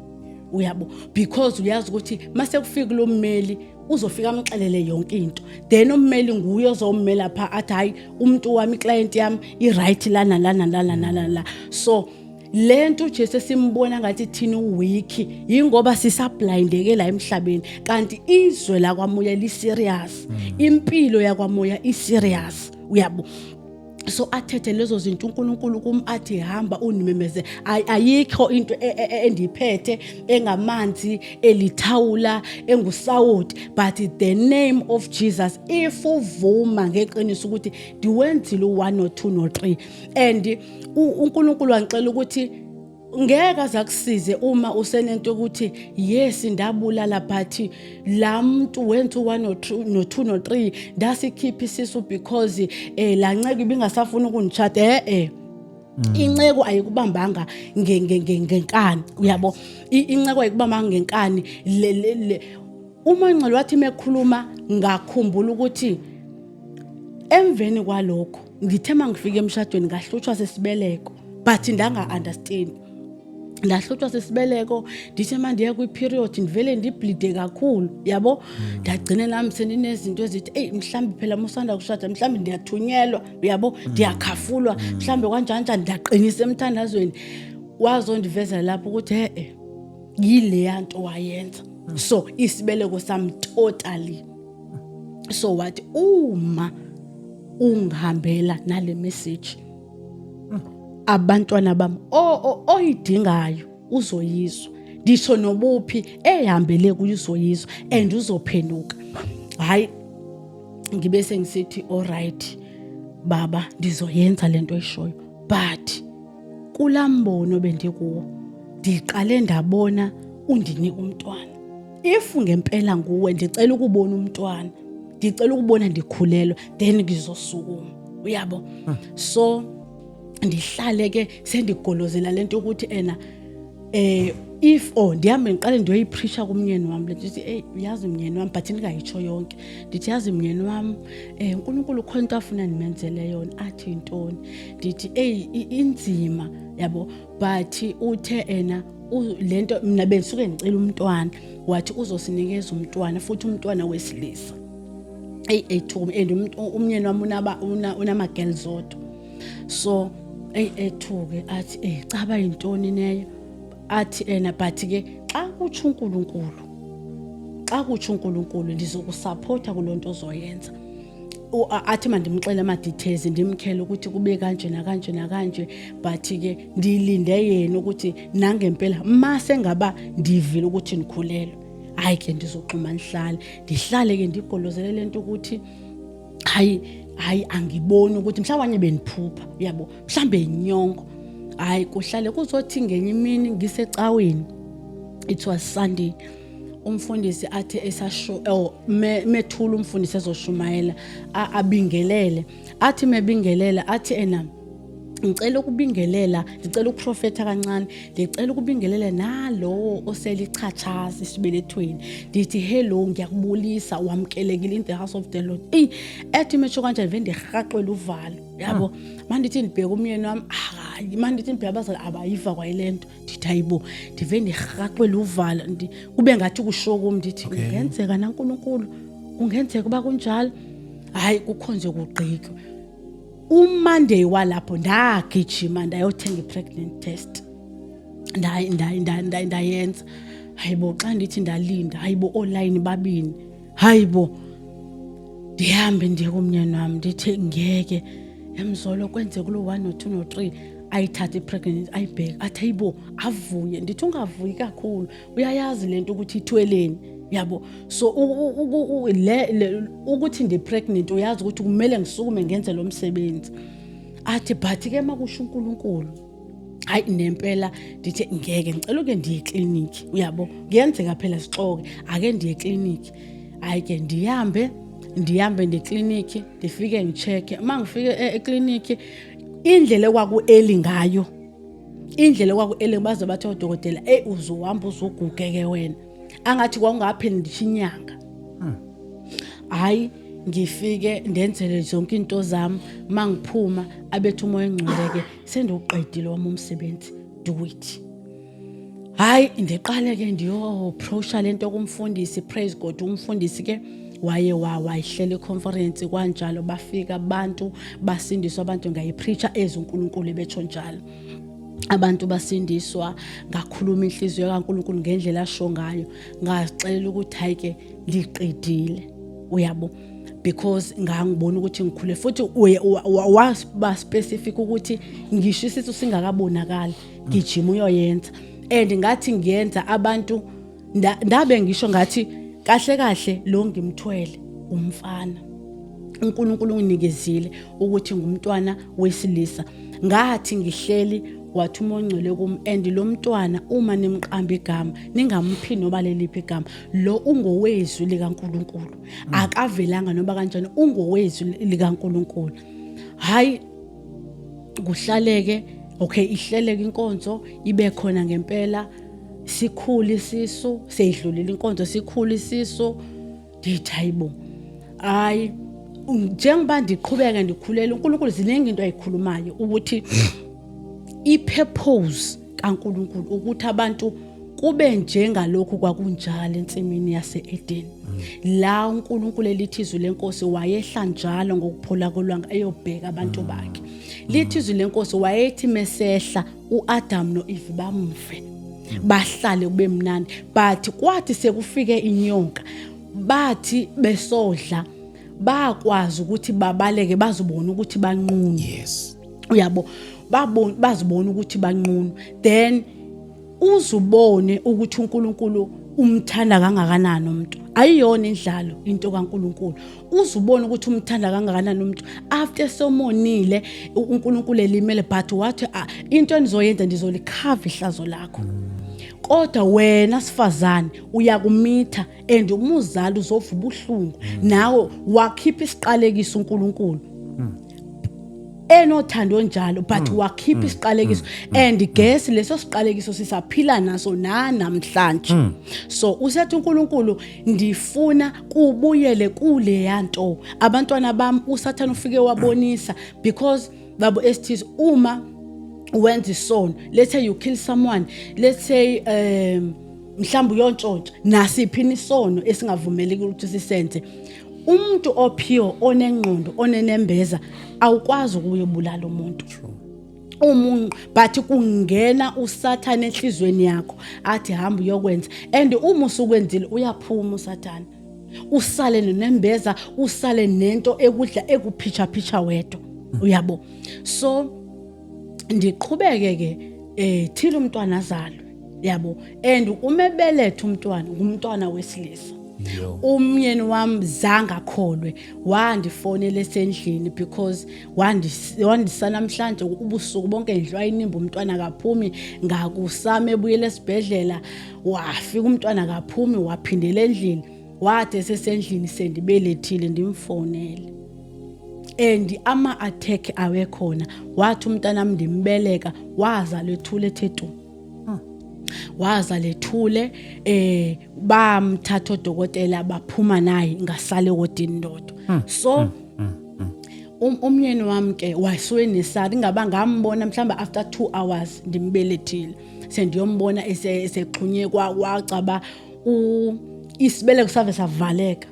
uyabo, because uyazi ukuthi mase kufika lo mmeli uzofika amxelele yonke into. Then ummeli nguye ozommela pha, athi, "Hayi, umuntu wami, iclient yami i-right lana lana lana lana la." So lento uJesu esimbona ngathi thina uweak, yingoba sisablindeke la emhlabeni, kanti izwe la kwamoya li serious, impilo yakwamoya i serious, uyabo. So athethe lezo zinto uNkulunkulu kum, athi, "Hamba unimemeze." Ayikho into endiphethe engamanzi, elithawula, engusawoti, but the name of Jesus. If uvuma ngeqiniso ukuthi ndiwenzile u1 no 2 no 3, and uNkulunkulu wangixela ukuthi ngeke aze akusize uma usenento ukuthi, "Yes, ndabulala, but la muntu wenza u1 no 2 no 2 no 3, ndasikhipha isisu because la nceke ibingasafuna ukungishada." Inceku ayikubambanga ngenkani, uyabo. Inceku ayikubambanga ngenkani. Le uma ngcelo wathi mekhuluma, ngakhumbula ukuthi emveni kwalokho ngithe mangifika emshadweni ngahlutshwa sesibeleko, but ndanga understand. Ndahlutshwa sesibeleko, ndithi uma ndiye kwi-period ndivele ndibleede kakhulu, yabo. Ndagcine nami sendinezinto ezithi, eyi, mhlawumbe phela musanda kushada, mhlawumbe ndiyathunyelwa, uyabo, ndiyakhafulwa mhlawumbe, kanjani njani. Ndaqinisa emthandazweni, wazondivezela lapho ukuthi he-e, yileya nto wayenza. So isibeleko sami totally. So wathi uma ungihambela nale message, abantwana bami oyidingayo uzoyizwa, ndisho nobuphi ehambele kuyo uzoyizwa and uzophenduka. Hayi, ngibe sengisithi, "Alright baba, ndizoyenza lento oyishoyo." But kulambono bendikuwo, ndiqale ndabona undinika umntwana. "If ngempela nguwe, ndicela ukubona umntwana, ndicela ukubona ndikhulelwa, then ngizosukuma," uyabo. So ndihlale ke sendigolozela lento ukuthi ena if or ndihambe ngiqale ndiyoyipreacha kumnyeni wami lento, ndithi, "Hey, uyazi mnyeni wami," but ndingayitsho yonke. Ndithi, "Yazi mnyeni wami, uNkulunkulu khona into afuna ndimenzele yona." Athi, "Intoni?" Ndithi, "Hey, inzima, yabo, but uthe ena lento mina bengisuke ngicela umntwana, wathi uzosinikeza umntwana, futhi umntwana wesilisa." Eyi, ethuka, and umnyeni wami unama girls odwa. So eyi, ethuke, athi, "Caba yintoni neyo?" Athi ena, "But ke xa kutsho uNkulunkulu, xa kutsho uNkulunkulu, ndizokusupporta kulonto ozoyenza." Athi mandimxele ama-details, ndimkhele ukuthi kube kanje nakanje nakanje, but ke ndilinde yena ukuthi nangempela mase ngaba ndivile ukuthi ndikhulelwe, hayi ke ndizoxhuma ndihlale, ndihlale ke ndigolozele lento ukuthi hayi hayi, angiboni ukuthi mhlawumbe beniphupha, uyabo, mhlambe inyongo. Hayi, kuhlale kuzothi ngenye imini ngisecaweni, it was Sunday, umfundisi athi esasho, oh, methula umfundisi ezoshumayela, abingelele, athi mebingelela athi ena Ngicela ukubingelela, ngicela ukuprofetha kancane, ngicela ukubingelela nalowo oselichachaza esibelethweni. Ndithi hello, ngiyakubulisa, wamkelekile in the house of the Lord. Eyi, ethi mesho kanjani vele ndirhaqwele uvalo, yabo. Mandithi ndibheka umyeni wami, hayi, mandithi ndibheka abazali abayiva kwayile nto. Ndithi hayibo, ndive ndirhaqwele uvalo, kube ngathi kusho kum, ndithi kungenzeka naNkulunkulu, kungenzeka uba kunjalo. Hayi, kukhonze kugqitywe. UMonday walapho ndagijima ndayothenga i-pregnant test, ndayenza. Hayibo, xa ndithi ndalinda, hayibo, oolayini babini. Hayibo, ndihambe ndiye kumnyeni wami, ndithi ngeke emzolo kwenze kulo 1 no 2 no 3. Ayithathe i-pregnant, ayibheke, athi hayibo, avuye. Ndithi ungavuyi kakhulu, uyayazi lento ukuthi ithweleni, yabo. So le ukuthi ndi-pregnant, uyazi ukuthi kumele ngisukume ngenze lo msebenzi. Athi but ke makusho uNkulunkulu. Hayi, nempela ndithi ngeke, ngicela uke ndiye ekliniki, uyabo, kuyenzeka phela sixoke, ake ndiye ekliniki. Hayi ke, ndihambe ndiye ekliniki, ndifike ngi-check-e. Uma ngifike ekliniki, indlela ekwaku-early ngayo, indlela ekwaku-early, baze bathi odokotela, eyi, uzohamba uzuguge ke wena, angathi kwakungapheli ndisho inyanga. Hayi, ngifike ndenzele zonke into zami. Mangiphuma, abethu umoya engcwele ke, sendiwuqedile wami umsebenzi, do it. Hayi, ndiqale ke ndiyo-approacha lento kumfundisi. Praise God, umfundisi ke waye wayihlela i-conference kwanjalo, bafika abantu, basindiswa abantu. Ngayi-preacha ezuNkulunkulu ebetsho njalo, abantu basindiswa. Ngakhuluma inhliziyo kaNkulunkulu ngendlela asho ngayo. Ngazixelela ukuthi hayi ke, ngiqedile, uyabo, because ngangibona ukuthi ngikhule futhi uye waba specific ukuthi ngisho isisu singakabonakali, gijima uyoyenza. And ngathi ngiyenza, abantu ndabe ngisho ngathi kahle kahle lo ngimthwele umfana, uNkulunkulu unginikezile ukuthi ngumntwana wesilisa. Ngathi ngihleli, wathi uMoya oNgcwele kum, and lo mntwana uma nimqamba igama, ningamphi noba leliphi igama, lo ungowezwi likaNkulunkulu, akavelanga noba kanjani, ungowezwi likaNkulunkulu. Hayi, kuhlaleke, okay, ihleleke inkonzo, ibe khona ngempela, sikhulu isisu, seyidlulile inkonzo, sikhulu isisu. Ndithi hayibo, hayi, njengoba ndiqhubeka ndikhulela uNkulunkulu, ziningi into ayikhulumayo ukuthi i-purpose kaNkulunkulu ukuthi abantu kube njengalokhu kwakunjalo ensimini yase-Eden, la uNkulunkulu, elithi izwi lenkosi, wayehla njalo ngokuphola kolwanga eyobheka abantu bakhe. Lithi izwi lenkosi, wayethi mesehla uAdam noEve bamve, bahlale kube mnandi. But kwathi sekufike inyoka, bathi besodla, bakwazi ukuthi babaleke, bazibona ukuthi banqunu. Uyabo, babona, bazibona ukuthi banqunu. Then uzubone ukuthi uNkulunkulu umthanda kangakanani umuntu. Ayiyona indlalo into kaNkulunkulu. Uzubone ukuthi umthanda kangakanani umuntu after somonile, uNkulunkulu elimele, but wathi, "Ah, into enizoyenza, ndizolikhava ihlazo lakho, kodwa wena sifazane uyakumitha and umuzali uzova ubuhlungu nawe." Wakhipha isiqalekiso uNkulunkulu enothando njalo, but wakhipha isiqalekiso, and guess leso siqalekiso sisaphila naso namhlanje. So usethi uNkulunkulu, ndifuna kubuyele kule yanto abantwana bami. USathane ufike wabonisa, because babo STs, uma wenza isono, let's say you kill someone, let's say mhlawumbe uyontshontsha, nasiphi isono esingavumeleki ukuthi sisenze, umuntu o-pure, onengqondo, onenembeza, awukwazi ukuyobulala umuntu umuntu. But kungena uSathane enhlizweni yakho, athi hamba uyokwenza, and uma usukwenzile, uyaphuma uSathane, usale nonembeza, usale nento ekudla, ekuphicha phicha wedwa, uyabo. So ndiqhubeke ke, thina umntwana azalwe, yabo, and uma ebeletha umntwana, ngumntwana wesilisa. Umyeni wami zange akholwe, wandifonela esendlini because wandisa namhlanje ubusuku bonke ndlu ayinimba, umntwana akaphumi. Ngakusame ebuyele esibhedlela, wafika umntwana akaphumi, waphindela endlini. Wathi esesendlini sendibelethile, ndimfonele. And ama attack awekhona, wathi umntanami ndimbeleka waza lethule ethe tu, waza lethule. Bamthatha odokotela, baphuma naye, ngasale wodini ndodwa. So umyeni wami ke wasuke nesari, ingaba ngambona mhlawumbe after 2 hours ndimbelethile, sendiyombona esexhunye kwacaba isibeleko save savaleka,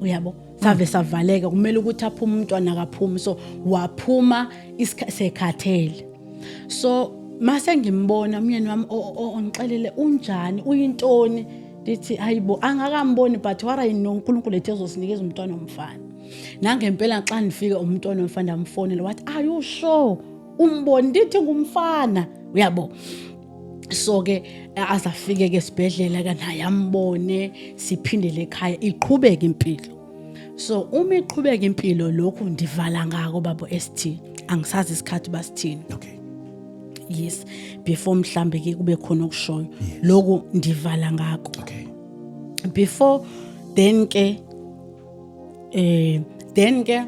uyabo, save savaleka, kumele ukuthi aphume umntwana, akaphumi. So waphuma sekhathele. So mase ngimbona umyeni wami ongixelele, "Unjani, uyintoni?" Ndithi, "Hayibo, angakamboni, but what I know, uNkulunkulu ethe ezosinikeza umntwana omfana." Nangempela xa ndifika, umntwana omfana. Ndamfonela, wathi, "Are you sure umboni?" Ndithi, "Ngumfana," uyabo. So ke azafike ke esibhedlela ke naye ambone, siphindele ekhaya, iqhubeke impilo. So uma iqhubeka impilo, lokhu ndivala ngako, babo ST, angisazi isikhathi basithini. Yes, before mhlambe ke kube khona okushoyo, lokhu ndivala ngako. Before then ke, then ke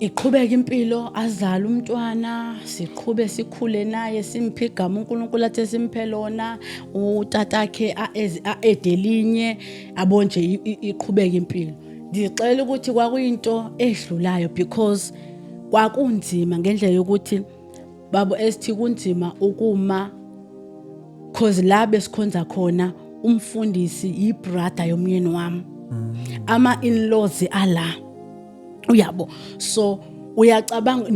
iqhubeka impilo, azala umntwana, siqhube sikhule naye, simphe igama uNkulunkulu athe simphe lona, utatakhe edelinye abo nje. Iqhubeka impilo. Ngixela ukuthi kwakuyinto edlulayo because kwakunzima ngendlela yokuthi, babo esithi, kunzima ukuma, cause la besikhonza khona, umfundisi yibrother yomyeni wami, ama in-laws ala, uyabo. So uyacabanga,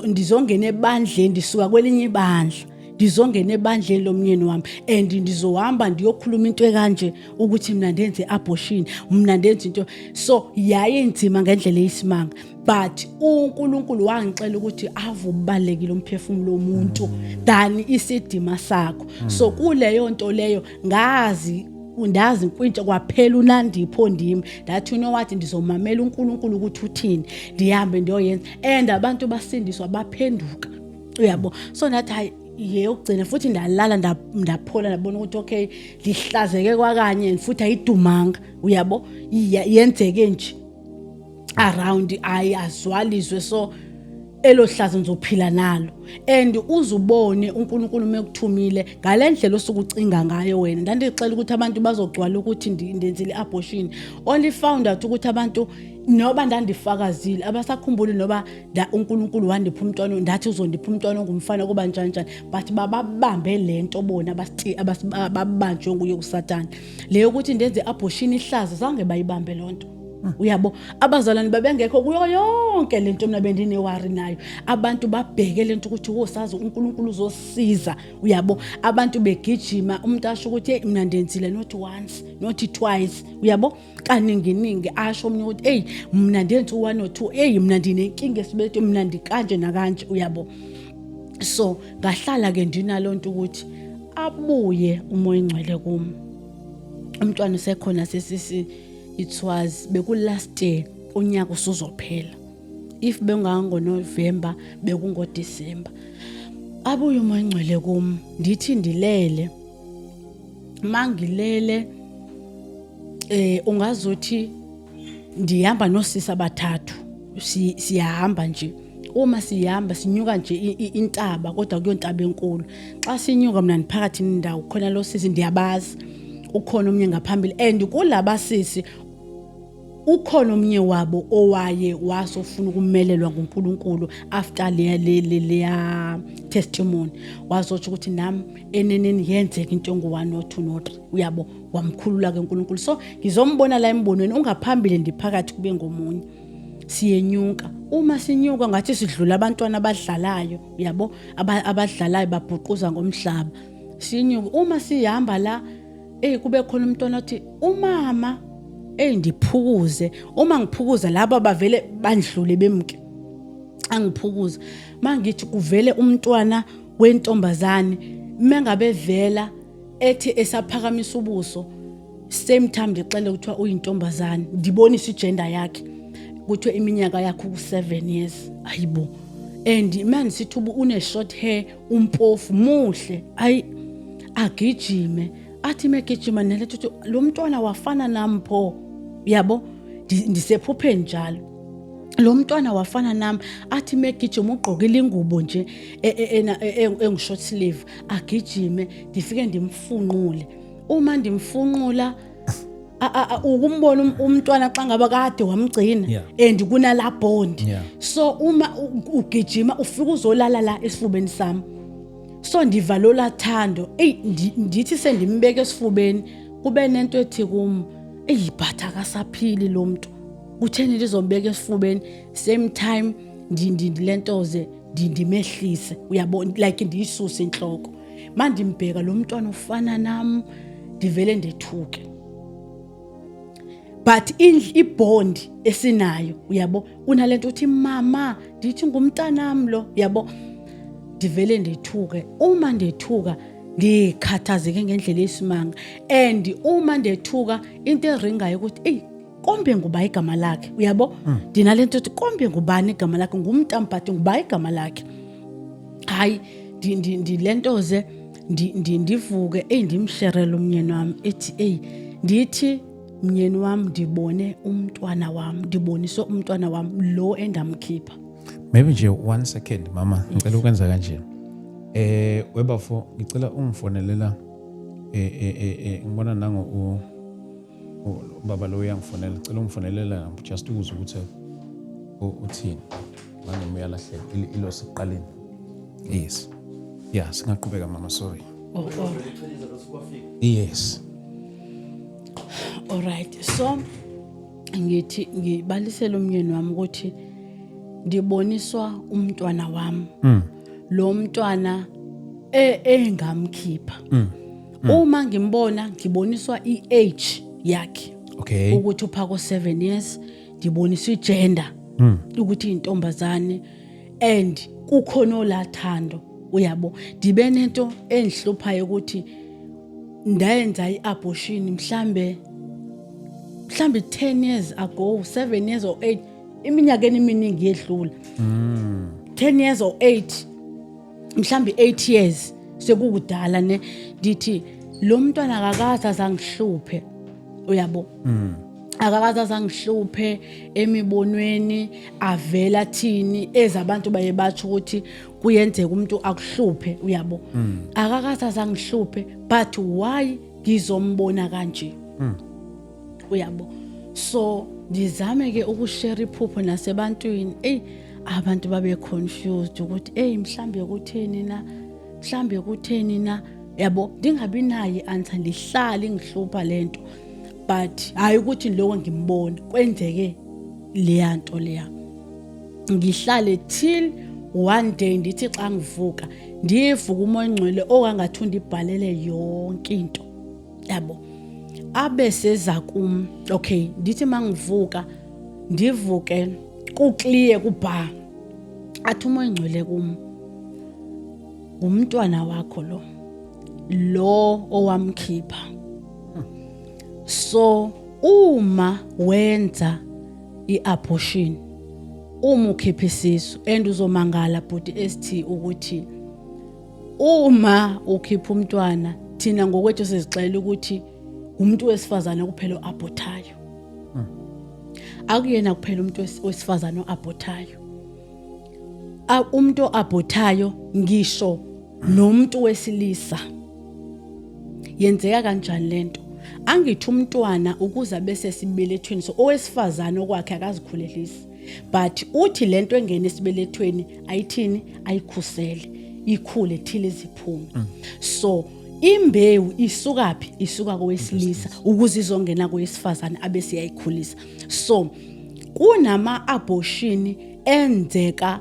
ndizongena ebandleni, ndisuka kwelinye ibandla, ndizongena ebandleni lomyeni wami and ndizohamba ndiyokhuluma into ekanje, ukuthi mina ndenze abortion, mina ndenze into. So yayinzima ngendlela eyisimanga, but uNkulunkulu wangixela ukuthi ave ubalekile umphefumulo womuntu than isidima sakho. So kuleyo nto leyo ngazi ndazi nkwintsha kwaphela unandipho ndimi, ndathi, "You know what, ndizomamela uNkulunkulu ukuthi uthini, ndihambe ndiyoyenza." And abantu basindiswa, baphenduka, uyabo. So ndathi, hayi, yeyokugcina futhi. Ndalala, ndaphola, ndabona ukuthi okay, ndihlazeke kwakanye futhi ayidumanga, uyabo. Yenzeke nje around, ayi azwalizwe. So elo hlazo ngizophila nalo and uzubone uNkulunkulu mekuthumile ngale ndlela osuke ucinga ngayo wena. Ndandixela ukuthi abantu bazogcwala ukuthi ndenzile abortion, only found out ukuthi abantu noba ndandifakazile abasakhumbuli noba uNkulunkulu wandipha umntwana, ndathi uzondipha umntwana ongumfana, kuba njani njani, but bababambe lento bona ababanjwe nguye uSathane leyo ukuthi ndenze abortion, ihlazo, zange bayibambe lonto, uyabo. Abazalwane babengekho kuyo yonke lento, mina bendine-worry nayo. Abantu babheke lento ukuthi wosazi uNkulunkulu uzosiza, uyabo. Abantu begijima, umuntu asho ukuthi, "Hey, mina ndenzile not once, not twice," uyabo, kaninginingi. Asho omunye ukuthi, "Hey, mina ndenze u-one or two, hey, mina ndinenkinga esibethe, mina ndikanje nakanje," uyabo. So ngahlala ke ndinalonto ukuthi abuye uMoya Ingcwele kum, umntwana usekhona sesisi. It was beku last year, unyaka usuzophela, if bengangoNovember bekungoDecember. Abuye uMoya Ingcwele kum, ndithi ndilele, mangilele ungazuthi ndihamba nosisi abathathu, siyahamba nje. Uma sihamba sinyuka nje intaba, kodwa kuyontaba enkulu. Xa sinyuka, mina ndiphakathi nendawo, khona lo sisi ndiyabazi, ukhona omnye ngaphambili, and kulaba sisi ukhona omnye wabo owaye wasofuna ukumelelwa nguNkulunkulu after leya leya testimony, wazotsho ukuthi nami eneneni yenzeka into engu-1 no 2 no 3, uyabo. Wamkhulula ke uNkulunkulu. So ngizombona la embonweni, ungaphambili, ndiphakathi, kube ngomunye. Siyenyuka, uma sinyuka ngathi sidlula abantwana abadlalayo, uyabo, abadlalayo babhuquza ngomhlaba. Sinyuka, uma sihamba la, ey, kube khona umntwana othi, "Umama." Ey, ndiphukuze. Uma ngiphukuza, laba bavele bandlule bemke. Angiphukuza, mangithi kuvele umntwana wentombazane, mengabe vela ethi esaphakamisa ubuso, same time ndixele kuthiwa uyintombazane, ndibonise igender yakhe, kuthiwe iminyaka yakhe ku-7 years. Ayibo, and manje sithi une short hair, umpofu, muhle. Ayi, agijime, athi megijima nelethu ukuthi lo mntwana wafana nami pho, yabo. Ndisephupheni njalo. Lo mntwana wafana nami, athi megijima ugqokile ingubo nje engu-short sleeve, agijime, ndifike ndimfunqule. Uma ndimfunqula, ukumbona umntwana xa ngaba kade wamgcina and kunala bond. So uma ugijima ufika uzolala la esifubeni sami, so ndiva lola thando. Eyi, ndithi sendimbeka esifubeni, kube nento ethi kum, eyi, but akasaphili lo mntu, kutheni ndizombeka esifubeni? Same time ndilentoze, ndimehlise, uyabona, like ndiyisuse inhloko. Mandimbheka lo mntwana ufana nami, ndivele ndethuke, but ibond esinayo, uyabo, unalento uthi mama, ndithi ngumntanami lo, uyabo. Ndivele ndethuke. Uma ndethuka, ndikhathazeke ngendlela esimanga, and uma ndethuka, into eringayo ukuthi, eyi, kombe nguba igama lakhe, uyabo. Ndinalento ethi kombe ngubani igama lakhe, ngumntampati, nguba igama lakhe. Hayi, ndilentoze, ndivuke, eyi, ndimsherele umnyeni wami, ethi, eyi, ndithi, mnyeni wami, ndibone umntwana wami, ndiboniswe umntwana wami lo endamkhipha. Maybe nje one second, mama, ngicela ukwenza kanje. Webafo, ngicela ungifonelela, ngibona nango ubaba lo uyangifonela, ngicela ungifonelela just ukuze ukuthi uthini. Manje uyalahleka ilo sekuqaleni. Yes. Yeah, singaqhubeka mama, sorry. Oh. Yes. Alright, so ngithi ngibalisele umnyeni wami ukuthi ndiboniswa umntwana wami. Lo mntwana engamkhipha. Uma ngimbona, ngiboniswa i-age yakhe ukuthi uphako 7 years, ndiboniswa igender ukuthi intombazane, and kukhona olathando, uyabo. Ndibe nento engihluphayo ukuthi ndayenza i-abortion mhlambe 10 years ago, 7 years or 8, iminyakeni eminingi yedlula, 10 years or 8, mhlambe 8 years, sekukudala ne. Ndithi lo mntwana akakaze azangihluphe, uyabo, akakaze azangihluphe emibonweni, avela thini ezabantu baye batsho ukuthi kuyenzeka umuntu akuhluphe, uyabo. Akakaze azangihluphe, but why ngizombona kanje, uyabo? So ndizame ke ukushare iphupho nasebantwini. Ey, abantu babe confused ukuthi, ey, mhlambe kutheni na, mhlambe kutheni na, yabo. Ndingabi nayo i-answer, ndihlale ngihlupha lento, but hayi ukuthi lokho ngimbona kwenzeke leya nto leya. Ngihlale till one day, ndithi xa ngivuka, ndivuka umoya ongcwele okangathi undibhalele yonke into, yabo, abe seza kum. Okay, ndithi mangivuka, ndivuke kuclear kubha, athi umoya ongcwele kum, ngumntwana wakho lo, lo owamkhipha. So uma wenza i-abortion, uma ukhipha isisu, and uzomangala bhuti ST ukuthi uma ukhipha umntwana, thina ngokwethu sizixela ukuthi umuntu wesifazane kuphela o-abortayo. Akuyena kuphela umuntu wesifazane o-abortayo. Umuntu o-abortayo, ngisho nomuntu wesilisa. Yenzeka kanjani lento? Angithi umntwana ukuze bese sibelethweni, so owesifazane okwakhe akazikhulelisi, but uthi lento engena esibelethweni ayithini, ayikhusele, ikhule thile ziphume. So imbewu isukaphi? Isuka kowesilisa ukuze izongena kowesifazane, abese yayikhulisa. So kunama abortion enzeka,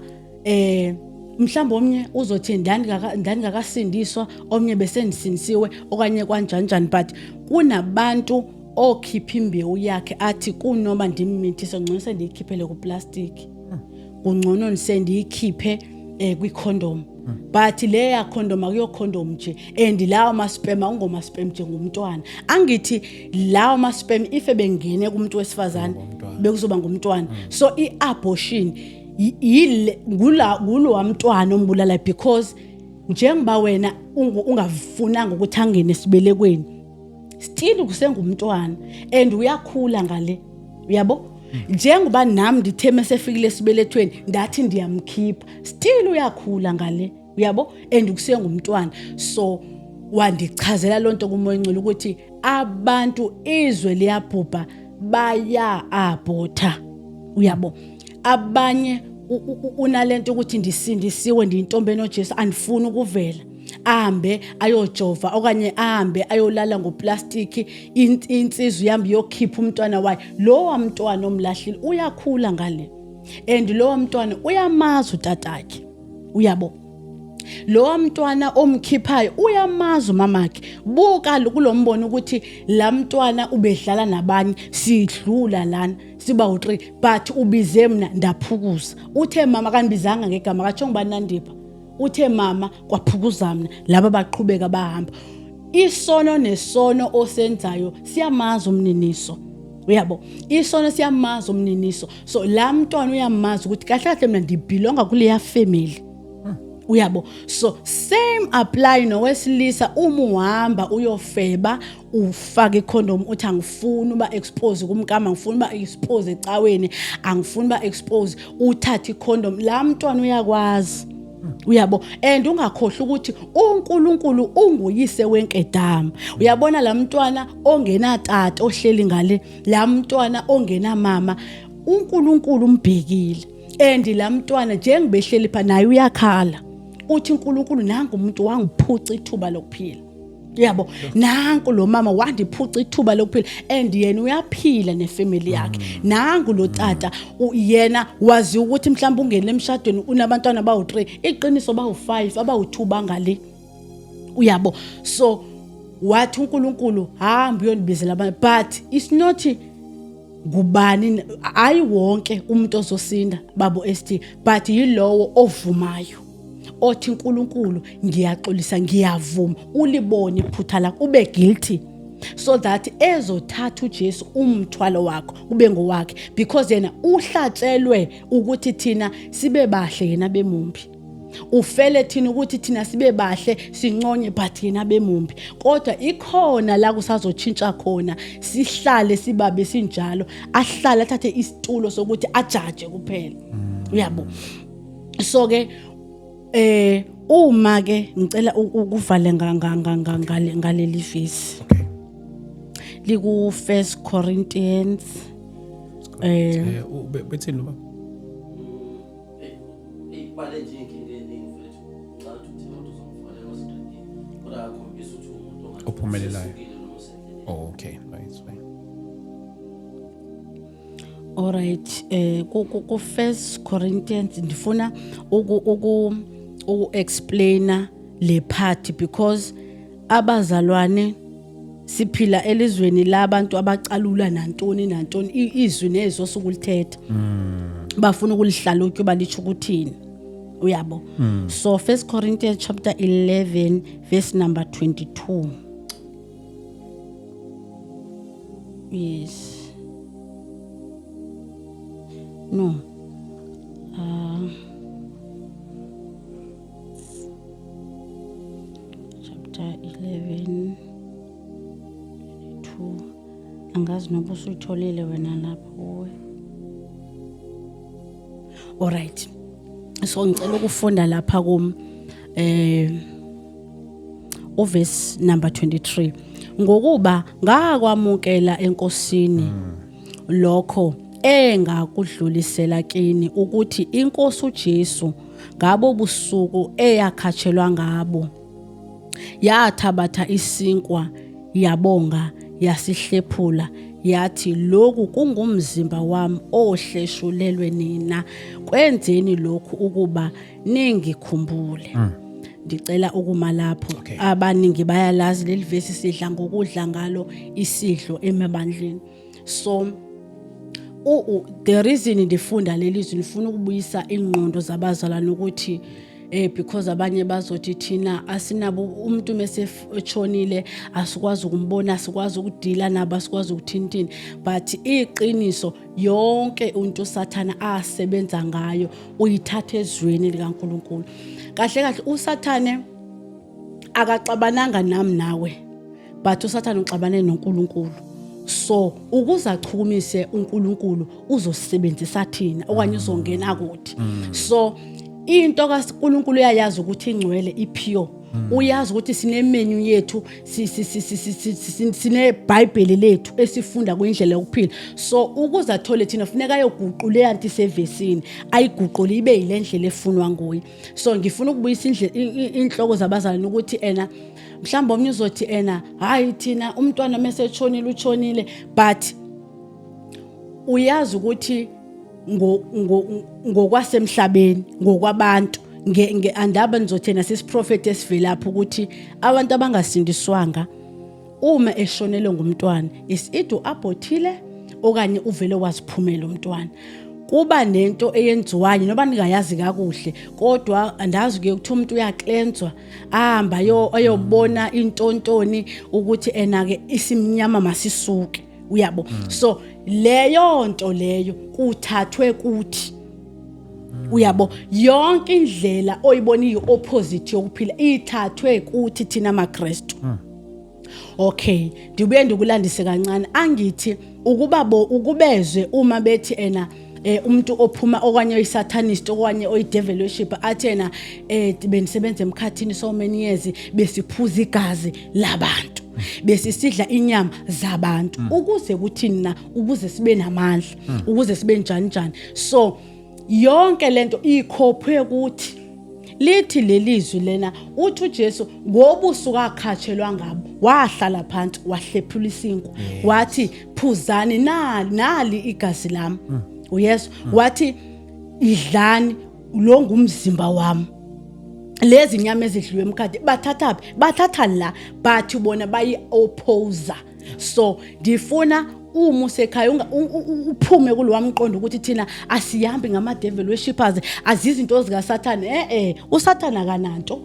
mhlawumbe omnye uzothi ndandingakasindiswa, omnye besendisindisiwe, okanye kwanjanjani, but kunabantu okhipha imbewu yakhe athi kunoma ndimithise, ngcono sendiyikhiphele kuplastic, kungcono sendiyikhiphe kwi-condom. But leya condom akuyo condom nje, and lawo ma-sperm akungoma sperm nje, ngumntwana. Angithi lawo ma-sperm if ebengene kumuntu wesifazane bekuzoba ngumntwana. So i-abortion yile ngula ngulo mntwana ombulala, because njengoba wena ungafunanga ukuthi angene esibelekweni, still kusengumntwana and uyakhula ngale, uyabo. Njengoba nami ndithe mesefikile esibelethweni ndathi ndiyamkhipha, still uyakhula ngale, uyabo, and kusengumntwana. So wandichazela lonto kuMoya Ongcwele ukuthi abantu izwe liyabhubha, baya abhotha, uyabo. Abanye unalento ukuthi ndisindisiwe, ndiyintombi enoJesu, andifuni ukuvela, ahambe ayojova okanye ahambe ayolala ngoplastiki, insizwa ihambe iyokhipha umntwana wayo. Lowa mntwana omlahlile uyakhula ngale, and lowa mntwana uyamazi utatakhe, uyabo. Lowa mntwana omkhiphayo uyamazi umamakhe. Buka kulombono ukuthi la mntwana ubedlala nabanye, sidlula lana siba u3, but ubize mina ndaphukuza. Uthe mama, kanibizanga ngegama, katsho ngibani Nandipha, uthe mama, kwaphukuza mina, laba baqhubeka bahamba. Isono nesono osenzayo siyamazi umniniso, uyabo. Isono siyamazi umniniso. So la mntwana uyamazi ukuthi kahle kahle mina ndibelonga kuleya family, uyabo. So same apply nowesilisa, uma uhamba uyofeba, ufaka icondom, uthi angifuni uba expose kumkama, angifuni uba expose ecaweni, angifuni uba expose, uthathe icondom, la mntwana uyakwazi, uyabo. And ungakhohlwa ukuthi uNkulunkulu unguyise wenkedama. Uyabona la mntwana ongenatata ohleli ngale, la mntwana ongenamama, uNkulunkulu umbhekile. And la mntwana njengibehleli pha naye uyakhala, uthi uNkulunkulu nangu umuntu wangiphuca ithuba lokuphila, yabo, nanku lo mama wandiphuca ithuba lokuphila, and yena uyaphila nefamily yakhe. Nangu lo tata, yena wazi ukuthi mhlawumbe ungene emshadweni unabantwana bawu3, iqiniso bawu5, abawu2 bangale, uyabo. So wathi uNkulunkulu hamba uyondibizela abantu, but it's not ngubani, hayi wonke umuntu ozosinda babo ST, but yilowo ovumayo othi uNkulunkulu ngiyaxolisa, ngiyavuma, ulibone iphutha lakho, ube guilty, so that ezothatha uJesu umthwalo wakho ube ngowakhe, because yena uhlatshelwe ukuthi thina sibe bahle, yena bemumbi. Ufele thina ukuthi thina sibe bahle sinconye, but yena bemumbi. Kodwa ikhona la kusazotshintsha khona, sihlale sibabe sinjalo, ahlale athathe isitulo sokuthi ajaje kuphela, uyabo. So ke uma ke ngicela ukuvale ngaleli vesi. Okay. Liku 1 Corinthians. Bethini uba? Ibale nje inkinga eningi mfethu. Ngicabanga ukuthi umuntu uzomfonela oseqedile, kodwa akakhombisi ukuthi uwumuntu ongathi Ophumelelayo. usesukile noma usendleleni. Oh, okay. Right, it's fine. Alright, ku 1 Corinthians ndifuna uku explaina le part, because abazalwane siphila elizweni labantu abacalula nantoni nantoni, izwi nezo sukulithetha bafuna ukulihlalutywa uba litsho ukuthini, uyabo. So 1 Corinthians chapter 11 verse number 22. Yes, no, chapter 11 2. Angazi noba usuyitholile wena lapho kuwe. Alright, so ngicela ukufunda lapha kum uverse number 23: "Ngokuba ngakwamukela eNkosini lokho engakudlulisela kini, ukuthi iNkosi uJesu ngabo busuku eyakhatshelwa ngabo yathabatha isinkwa, yabonga, yasihlephula, yathi, 'Lokhu kungumzimba wami ohleshulelwe nina, kwenzeni lokhu ukuba ningikhumbule.'" Ndicela ukuma lapho. Okay. Abaningi bayalazi leli vesi, sidla ngokudla ngalo isidlo emabandleni. So the reason ndifunda leli zwi, ndifuna ukubuyisa ingqondo zabazalwane ukuthi because abanye bazothi thina asinabo umuntu mase etshonile, asikwazi ukumbona, asikwazi ukudila nabo, asikwazi ukuthintini. But iqiniso, yonke into uSathana asebenza ngayo uyithatha ezweni likaNkuluNkulu. Kahle kahle uSathane akaxabananga nami nawe, but uSathane uxabane noNkulunkulu. So ukuze achukumise uNkulunkulu uzosebenzisa thina okanye uzongena kuthi. So into kaNkulunkulu uyayazi ukuthi ingcwele, ipure. Uyazi ukuthi sinemenu yethu, sineBhayibheli lethu esifunda kwindlela yokuphila. So ukuze athole thina funeka ayoguqula eyanti isevesini, ayiguqule ibe yile ndlela efunwa nguye. So ngifuna ukubuyisa inhloko zabazalwane ukuthi ena mhlawumbe omnye uzothi ena hayi, thina umntwana mesetshonile utshonile, but uyazi ukuthi ngokwasemhlabeni, ngokwabantu, andaba nizothena sisiprofeti esivelaphi ukuthi abantu abangasindiswanga uma eshonelwe ngumntwana is either abhothile okanye uvele waziphumela umntwana, kuba nento eyenziwayo noba ningayazi kakuhle, kodwa andazi kuye kuthiwa umuntu uyaklenzwa, ahamba ayobona intontoni ukuthi ena-ke isimnyama masisuke, uyabo. So leyo nto leyo kuthathwe kuthi, uyabo, yonke indlela oyibona iyi-opposite yokuphila ithathwe kuthi thina maKristu. Okay, ndibuye ndikulandise kancane. Angithi ukuba bo ukubezwe uma bethi ena umuntu ophuma okanye oyisatanist okanye oyidevil worship athi ena benisebenza emkhathini so many years, besiphuza igazi labantu, besisidla inyama zabantu, ukuze kuthini na? Ukuze sibe namandla, ukuze sibe njani njani. So yonke lento ikhophwe kuthi. Lithi lelizwi lena, uthi uJesu ngobusuku akhatshelwa ngabo wahlala phansi, wahlephula isinkwa, wathi, "Phuzani, nali igazi lami." Uyesu wathi, "Idlani, lo ngumzimba wami." Lezi nyama ezidliwe emkhathi bathatha phi? Bathatha la, but bona bayi-opposer. So ndifuna uma usekhaya uphume kulowa mqondo ukuthi thina asihambi ngama-devil worshippers, azizinto zikaSathane. E-e, uSathane akananto,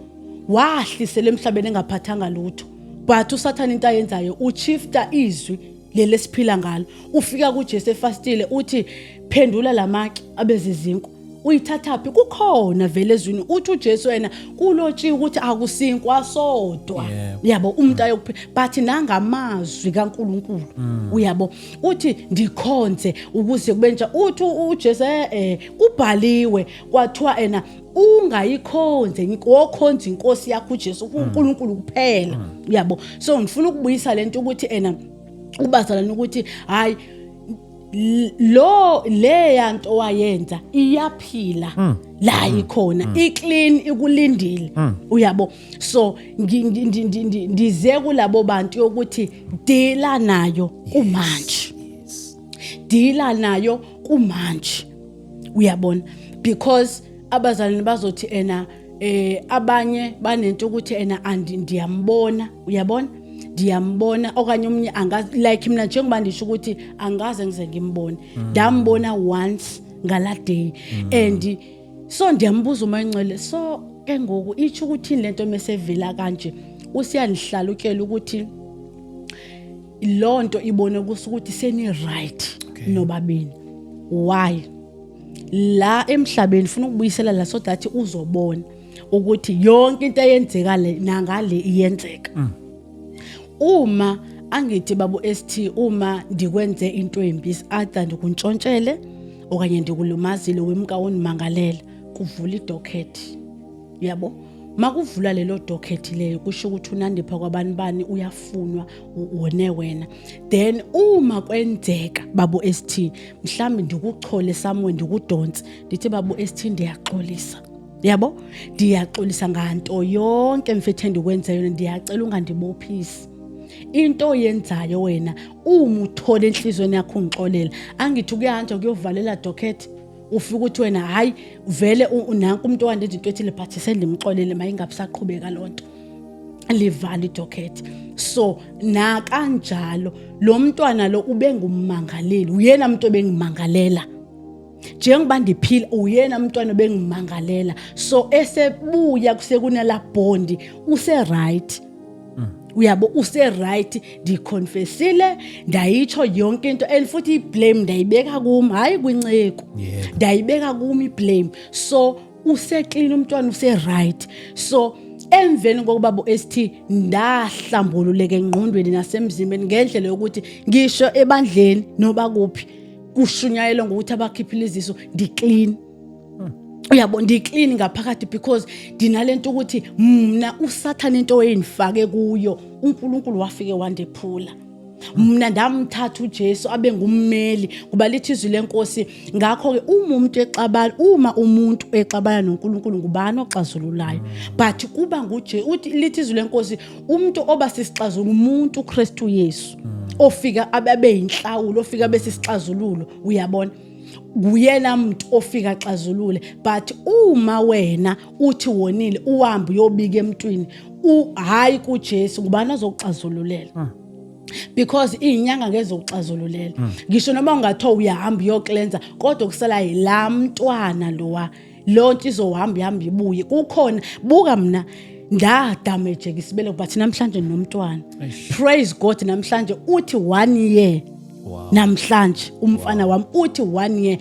wahlisela emhlabeni engaphathanga lutho, but uSathane into ayenzayo ushifta izwi leli esiphila ngalo. Ufika kuJesu efastile, uthi, "Phendula lamaki abezizinkwa." Uyithathaphi? Kukhona vele ezwini. Uthi uJesu yena kulotshiwe ukuthi akusinkwa sodwa, yabo, umuntu ayokuphila, but nangamazwi kaNkuluNkulu, uyabo. Uthi, "Ndikhonze ukuze kube nja." Uthi uJesu, kubhaliwe kwathiwa ena ungayikhonze, wokhonza inkosi yakho uJesu uNkulunkulu kuphela, uyabo. So ngifuna ukubuyisa lento ukuthi ena ubazalwane ukuthi hayi, lo leya nto wayenza iyaphila la, ikhona, iclean, ikulindile, uyabo. So ndize kulabo bantu yokuthi deala nayo kumanje, deala nayo kumanje, uyabona, because abazalwane bazothi ena abanye banento ukuthi ena andi ndiyambona, uyabona, ndiyambona, okanye omnye angazi, like mina njengoba ndisho ukuthi angaze ngize ngimbone, ndambona once ngala day and so ndiyambuza uma ingcwele. So ke ngoku itsho ukuthini lento mesevela kanje? Usiyanihlala ukela ukuthi lonto ibone ukuthi seni right nobabini. Why la emhlabeni ufuna ukubuyisela la so that uzobona ukuthi yonke into eyenzeka le nangale iyenzeka. Uma angithi babu ST, uma ndikwenze into embi, either ndikuntshontshele okanye ndikulumazile, wemka wonimangalela, kuvula idocket, yabo. Makuvula lelo docket leyo, kusho ukuthi uNandipha kwabani bani uyafunwa, wone wena. Then uma kwenzeka babo ST mhlambi ndikuchole somewhere, ndikudonse, ndithi, "Babo ST, ndiyaxolisa, yabo, ndiyaxolisa nganto yonke mfethu endikwenze yona, ndiyacela ungandibophisi." Into oyenzayo wena, uma uthola enhliziyweni yakho ungixolela, angithi kuyahanjwa kuyovalela docket? Ufika ukuthi wena, hayi vele, nanku umuntu owandenza into ethile, but sendimxolele, mayingabe saqhubeka loo nto, livala idocket. So nakanjalo lo mntwana lo ubengummangaleli, uyena muntu obengimangalela njengoba ndiphila, uyena mntwana obengimangalela. So esebuya kusekunala bond, use right, uyabo, use right. Ndiconfessile, ndayitsho yonke into, and futhi iblame ndayibeka kum, hayi kwinceku. Ndayibeka kum iblame. So useclean umntwana, use right. So Emveni kokuba bo-ST ndahlambululeka engqondweni nasemzimbeni ngendlela yokuthi ngisho ebandleni noba kuphi kushunyayelwa ngokuthi abakhiphile izisu, ndi-clean, uyabo, ndi-clean ngaphakathi because ndinalento ukuthi mna usathane into eyindifake kuyo, uNkulunkulu wafike wandephula. Mna ndamthatha uJesu abe ngummeli, kuba lithi izwi lenkosi, ngakho-ke uma umuntu exabana, uma umuntu exabana noNkulunkulu, ngubani oxazululayo? But kuba nguJesu. Uthi lithi izwi lenkosi, umuntu oba sisixazululo umuntu uKristu Yesu, ofika abe yinhlawulo, ofika abe sisixazululo, uyabona, kuyena muntu ofika axazulule. But uma wena uthi wonile, uhambe uyobika emntwini, hayi kuJesu, ngubani ozokuxazululela? Because iyinyanga ngezokuxazululela, ngisho noma ungathiwa uyahamba uyoklenza, kodwa kusala yilaa mntwana lowa, leyo nto izohamba ihamba ibuye kukhona. Buka mna, ndadamejeka isibeleko, but namhlanje nomntwana, praise God, namhlanje uthi 1 year. Namhlanje umfana wami uthi 1 year.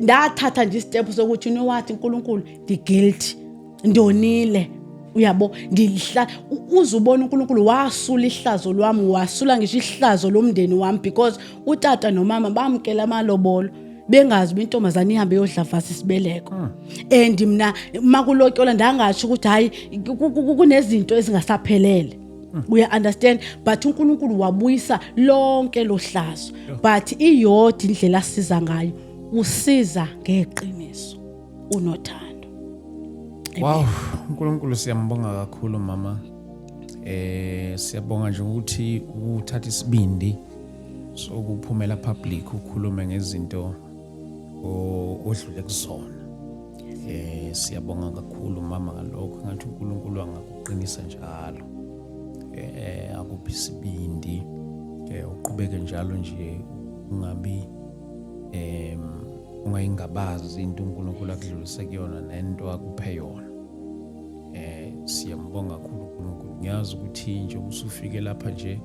Ndathatha nje i-step sokuthi, you know what, uNkulunkulu, ndi-guilty, ndonile, uyabo, ndihla uze ubone uNkulunkulu wasula ihlazo lwami, wasula ngisho ihlazo lomndeni wami, because utata nomama bamkela amalobolo bengazi uba intombazane ihambe yodlavasa isibeleko. And mna makulotyola ndangatsho ukuthi hayi, kunezinto ezingasaphelele, uya understand? But uNkulunkulu wabuyisa lonke lohlazo. But iyodwa indlela asiza ngayo, usiza ngeqiniso, unothando. Wow, uNkulunkulu siyambonga kakhulu, mama. Siyabonga nje ukuthi uthatha isibindi sokuphumela public ukhulume ngezinto odlule kuzona. Siyabonga kakhulu, mama, ngalokho. Ngathi uNkulunkulu angakuqinisa njalo. Akuphi isibindi, uqhubeke njalo nje, ungabi ungayingabazi into uNkulunkulu akudlulise kuyona nento akuphe yona. Siyambonga kakhulu uNkulunkulu. Ngiyazi ukuthi nje usufike lapha nje,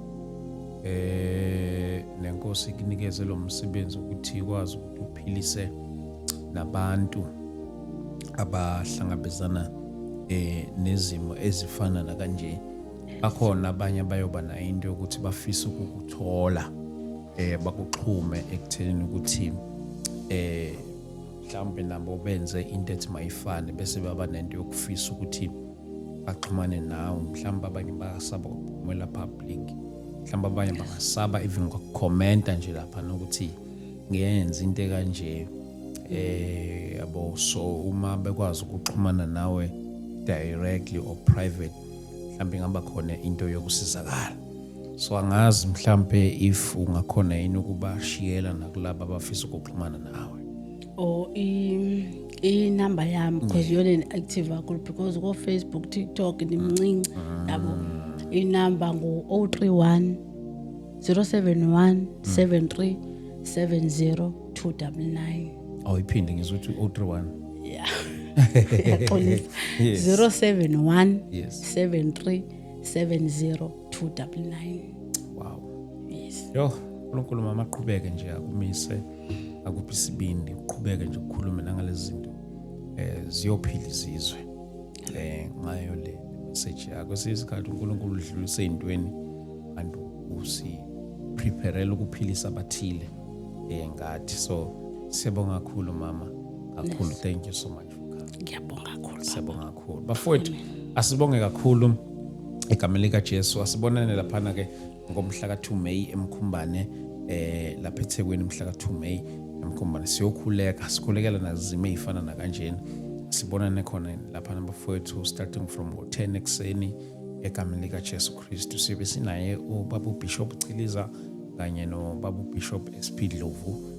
nenkosi ikunikeze lo msebenzi ukuthi ikwazi ukuthi uphilise nabantu abahlangabezana nezimo ezifana nakanje. Bakhona abanye abayoba nayo into yokuthi bafisa ukukuthola, bakuxhume ekuthenini ukuthi mhlawumbe nabo benze into ethi mayifane, bese baba nento yokufisa ukuthi baxhumane nawe. Mhlawumbe abanye bayasaba ukuphumela public, mhlawumbe abanye bangasaba even ngokukhomenta nje lapha nokuthi ngiyenza into ekanje, yabo. So uma bekwazi ukuxhumana nawe directly or private, mhlawumbe ingaba khona into yokusizakala. So angazi mhlambe if ungakhona yini ukubashiyela nakulaba abafisa ukuxhumana nawe. Or inamba yami, because iyona active kakhulu, because ko Facebook, TikTok ndimncinci, yabo. Inamba ngu 031 071 73 70 299. Awuyiphinde, ngizwe ukuthi 031. Yeah, yaxolisa. 071 73 70 299. Yes. Yo, uNkulunkulu, mama, aqhubeke nje akumise, akuphi isibindi, uqhubeke nje ukukhulume nangalezi zinto, ziyophila izizwe ngayo le message yakho. Kwesinye isikhathi uNkulunkulu udlulise ey'ntweni kanti usi preparela ukuphilisa abathile ngathi. So siyabonga kakhulu, mama, kakhulu. Thank you so much for coming. Ngiyabonga kakhulu, baba. Siyabonga kakhulu, bafowethu. Asibonge kakhulu egameni likaJesu. Asibonane laphana ke ngomhla ka-2 May eMkhumbane, lapha eThekwini, mhla ka-2 May eMkhumbane, siyokhuleka, sikhulekela nazimo ey'fana nakanjena. Sibonane khona laphana, bafowethu, starting from ngo-10 ekuseni, egameni likaJesu Kristu. Sibe sinaye ubaba uBishop Chiliza kanye nobaba uBishop SP Dlovu.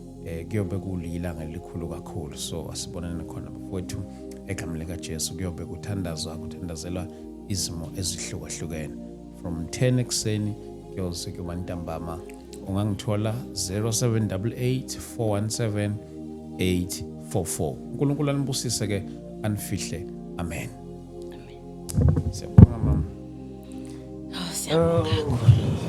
Kuyobe kulilanga elikhulu kakhulu, so asibonane khona, bafowethu, egameni likaJesu. Kuyobe kuthandazwa, kuthandazelwa izimo ezihlukahlukene from 10 ekuseni kuyoze kuyoba ntambama. Ungangithola 0788 417 844. uNkulunkulu anibusise ke, anifihle. Amen. Amen. Siyabonga, mama. Oh, siyabonga kakhulu.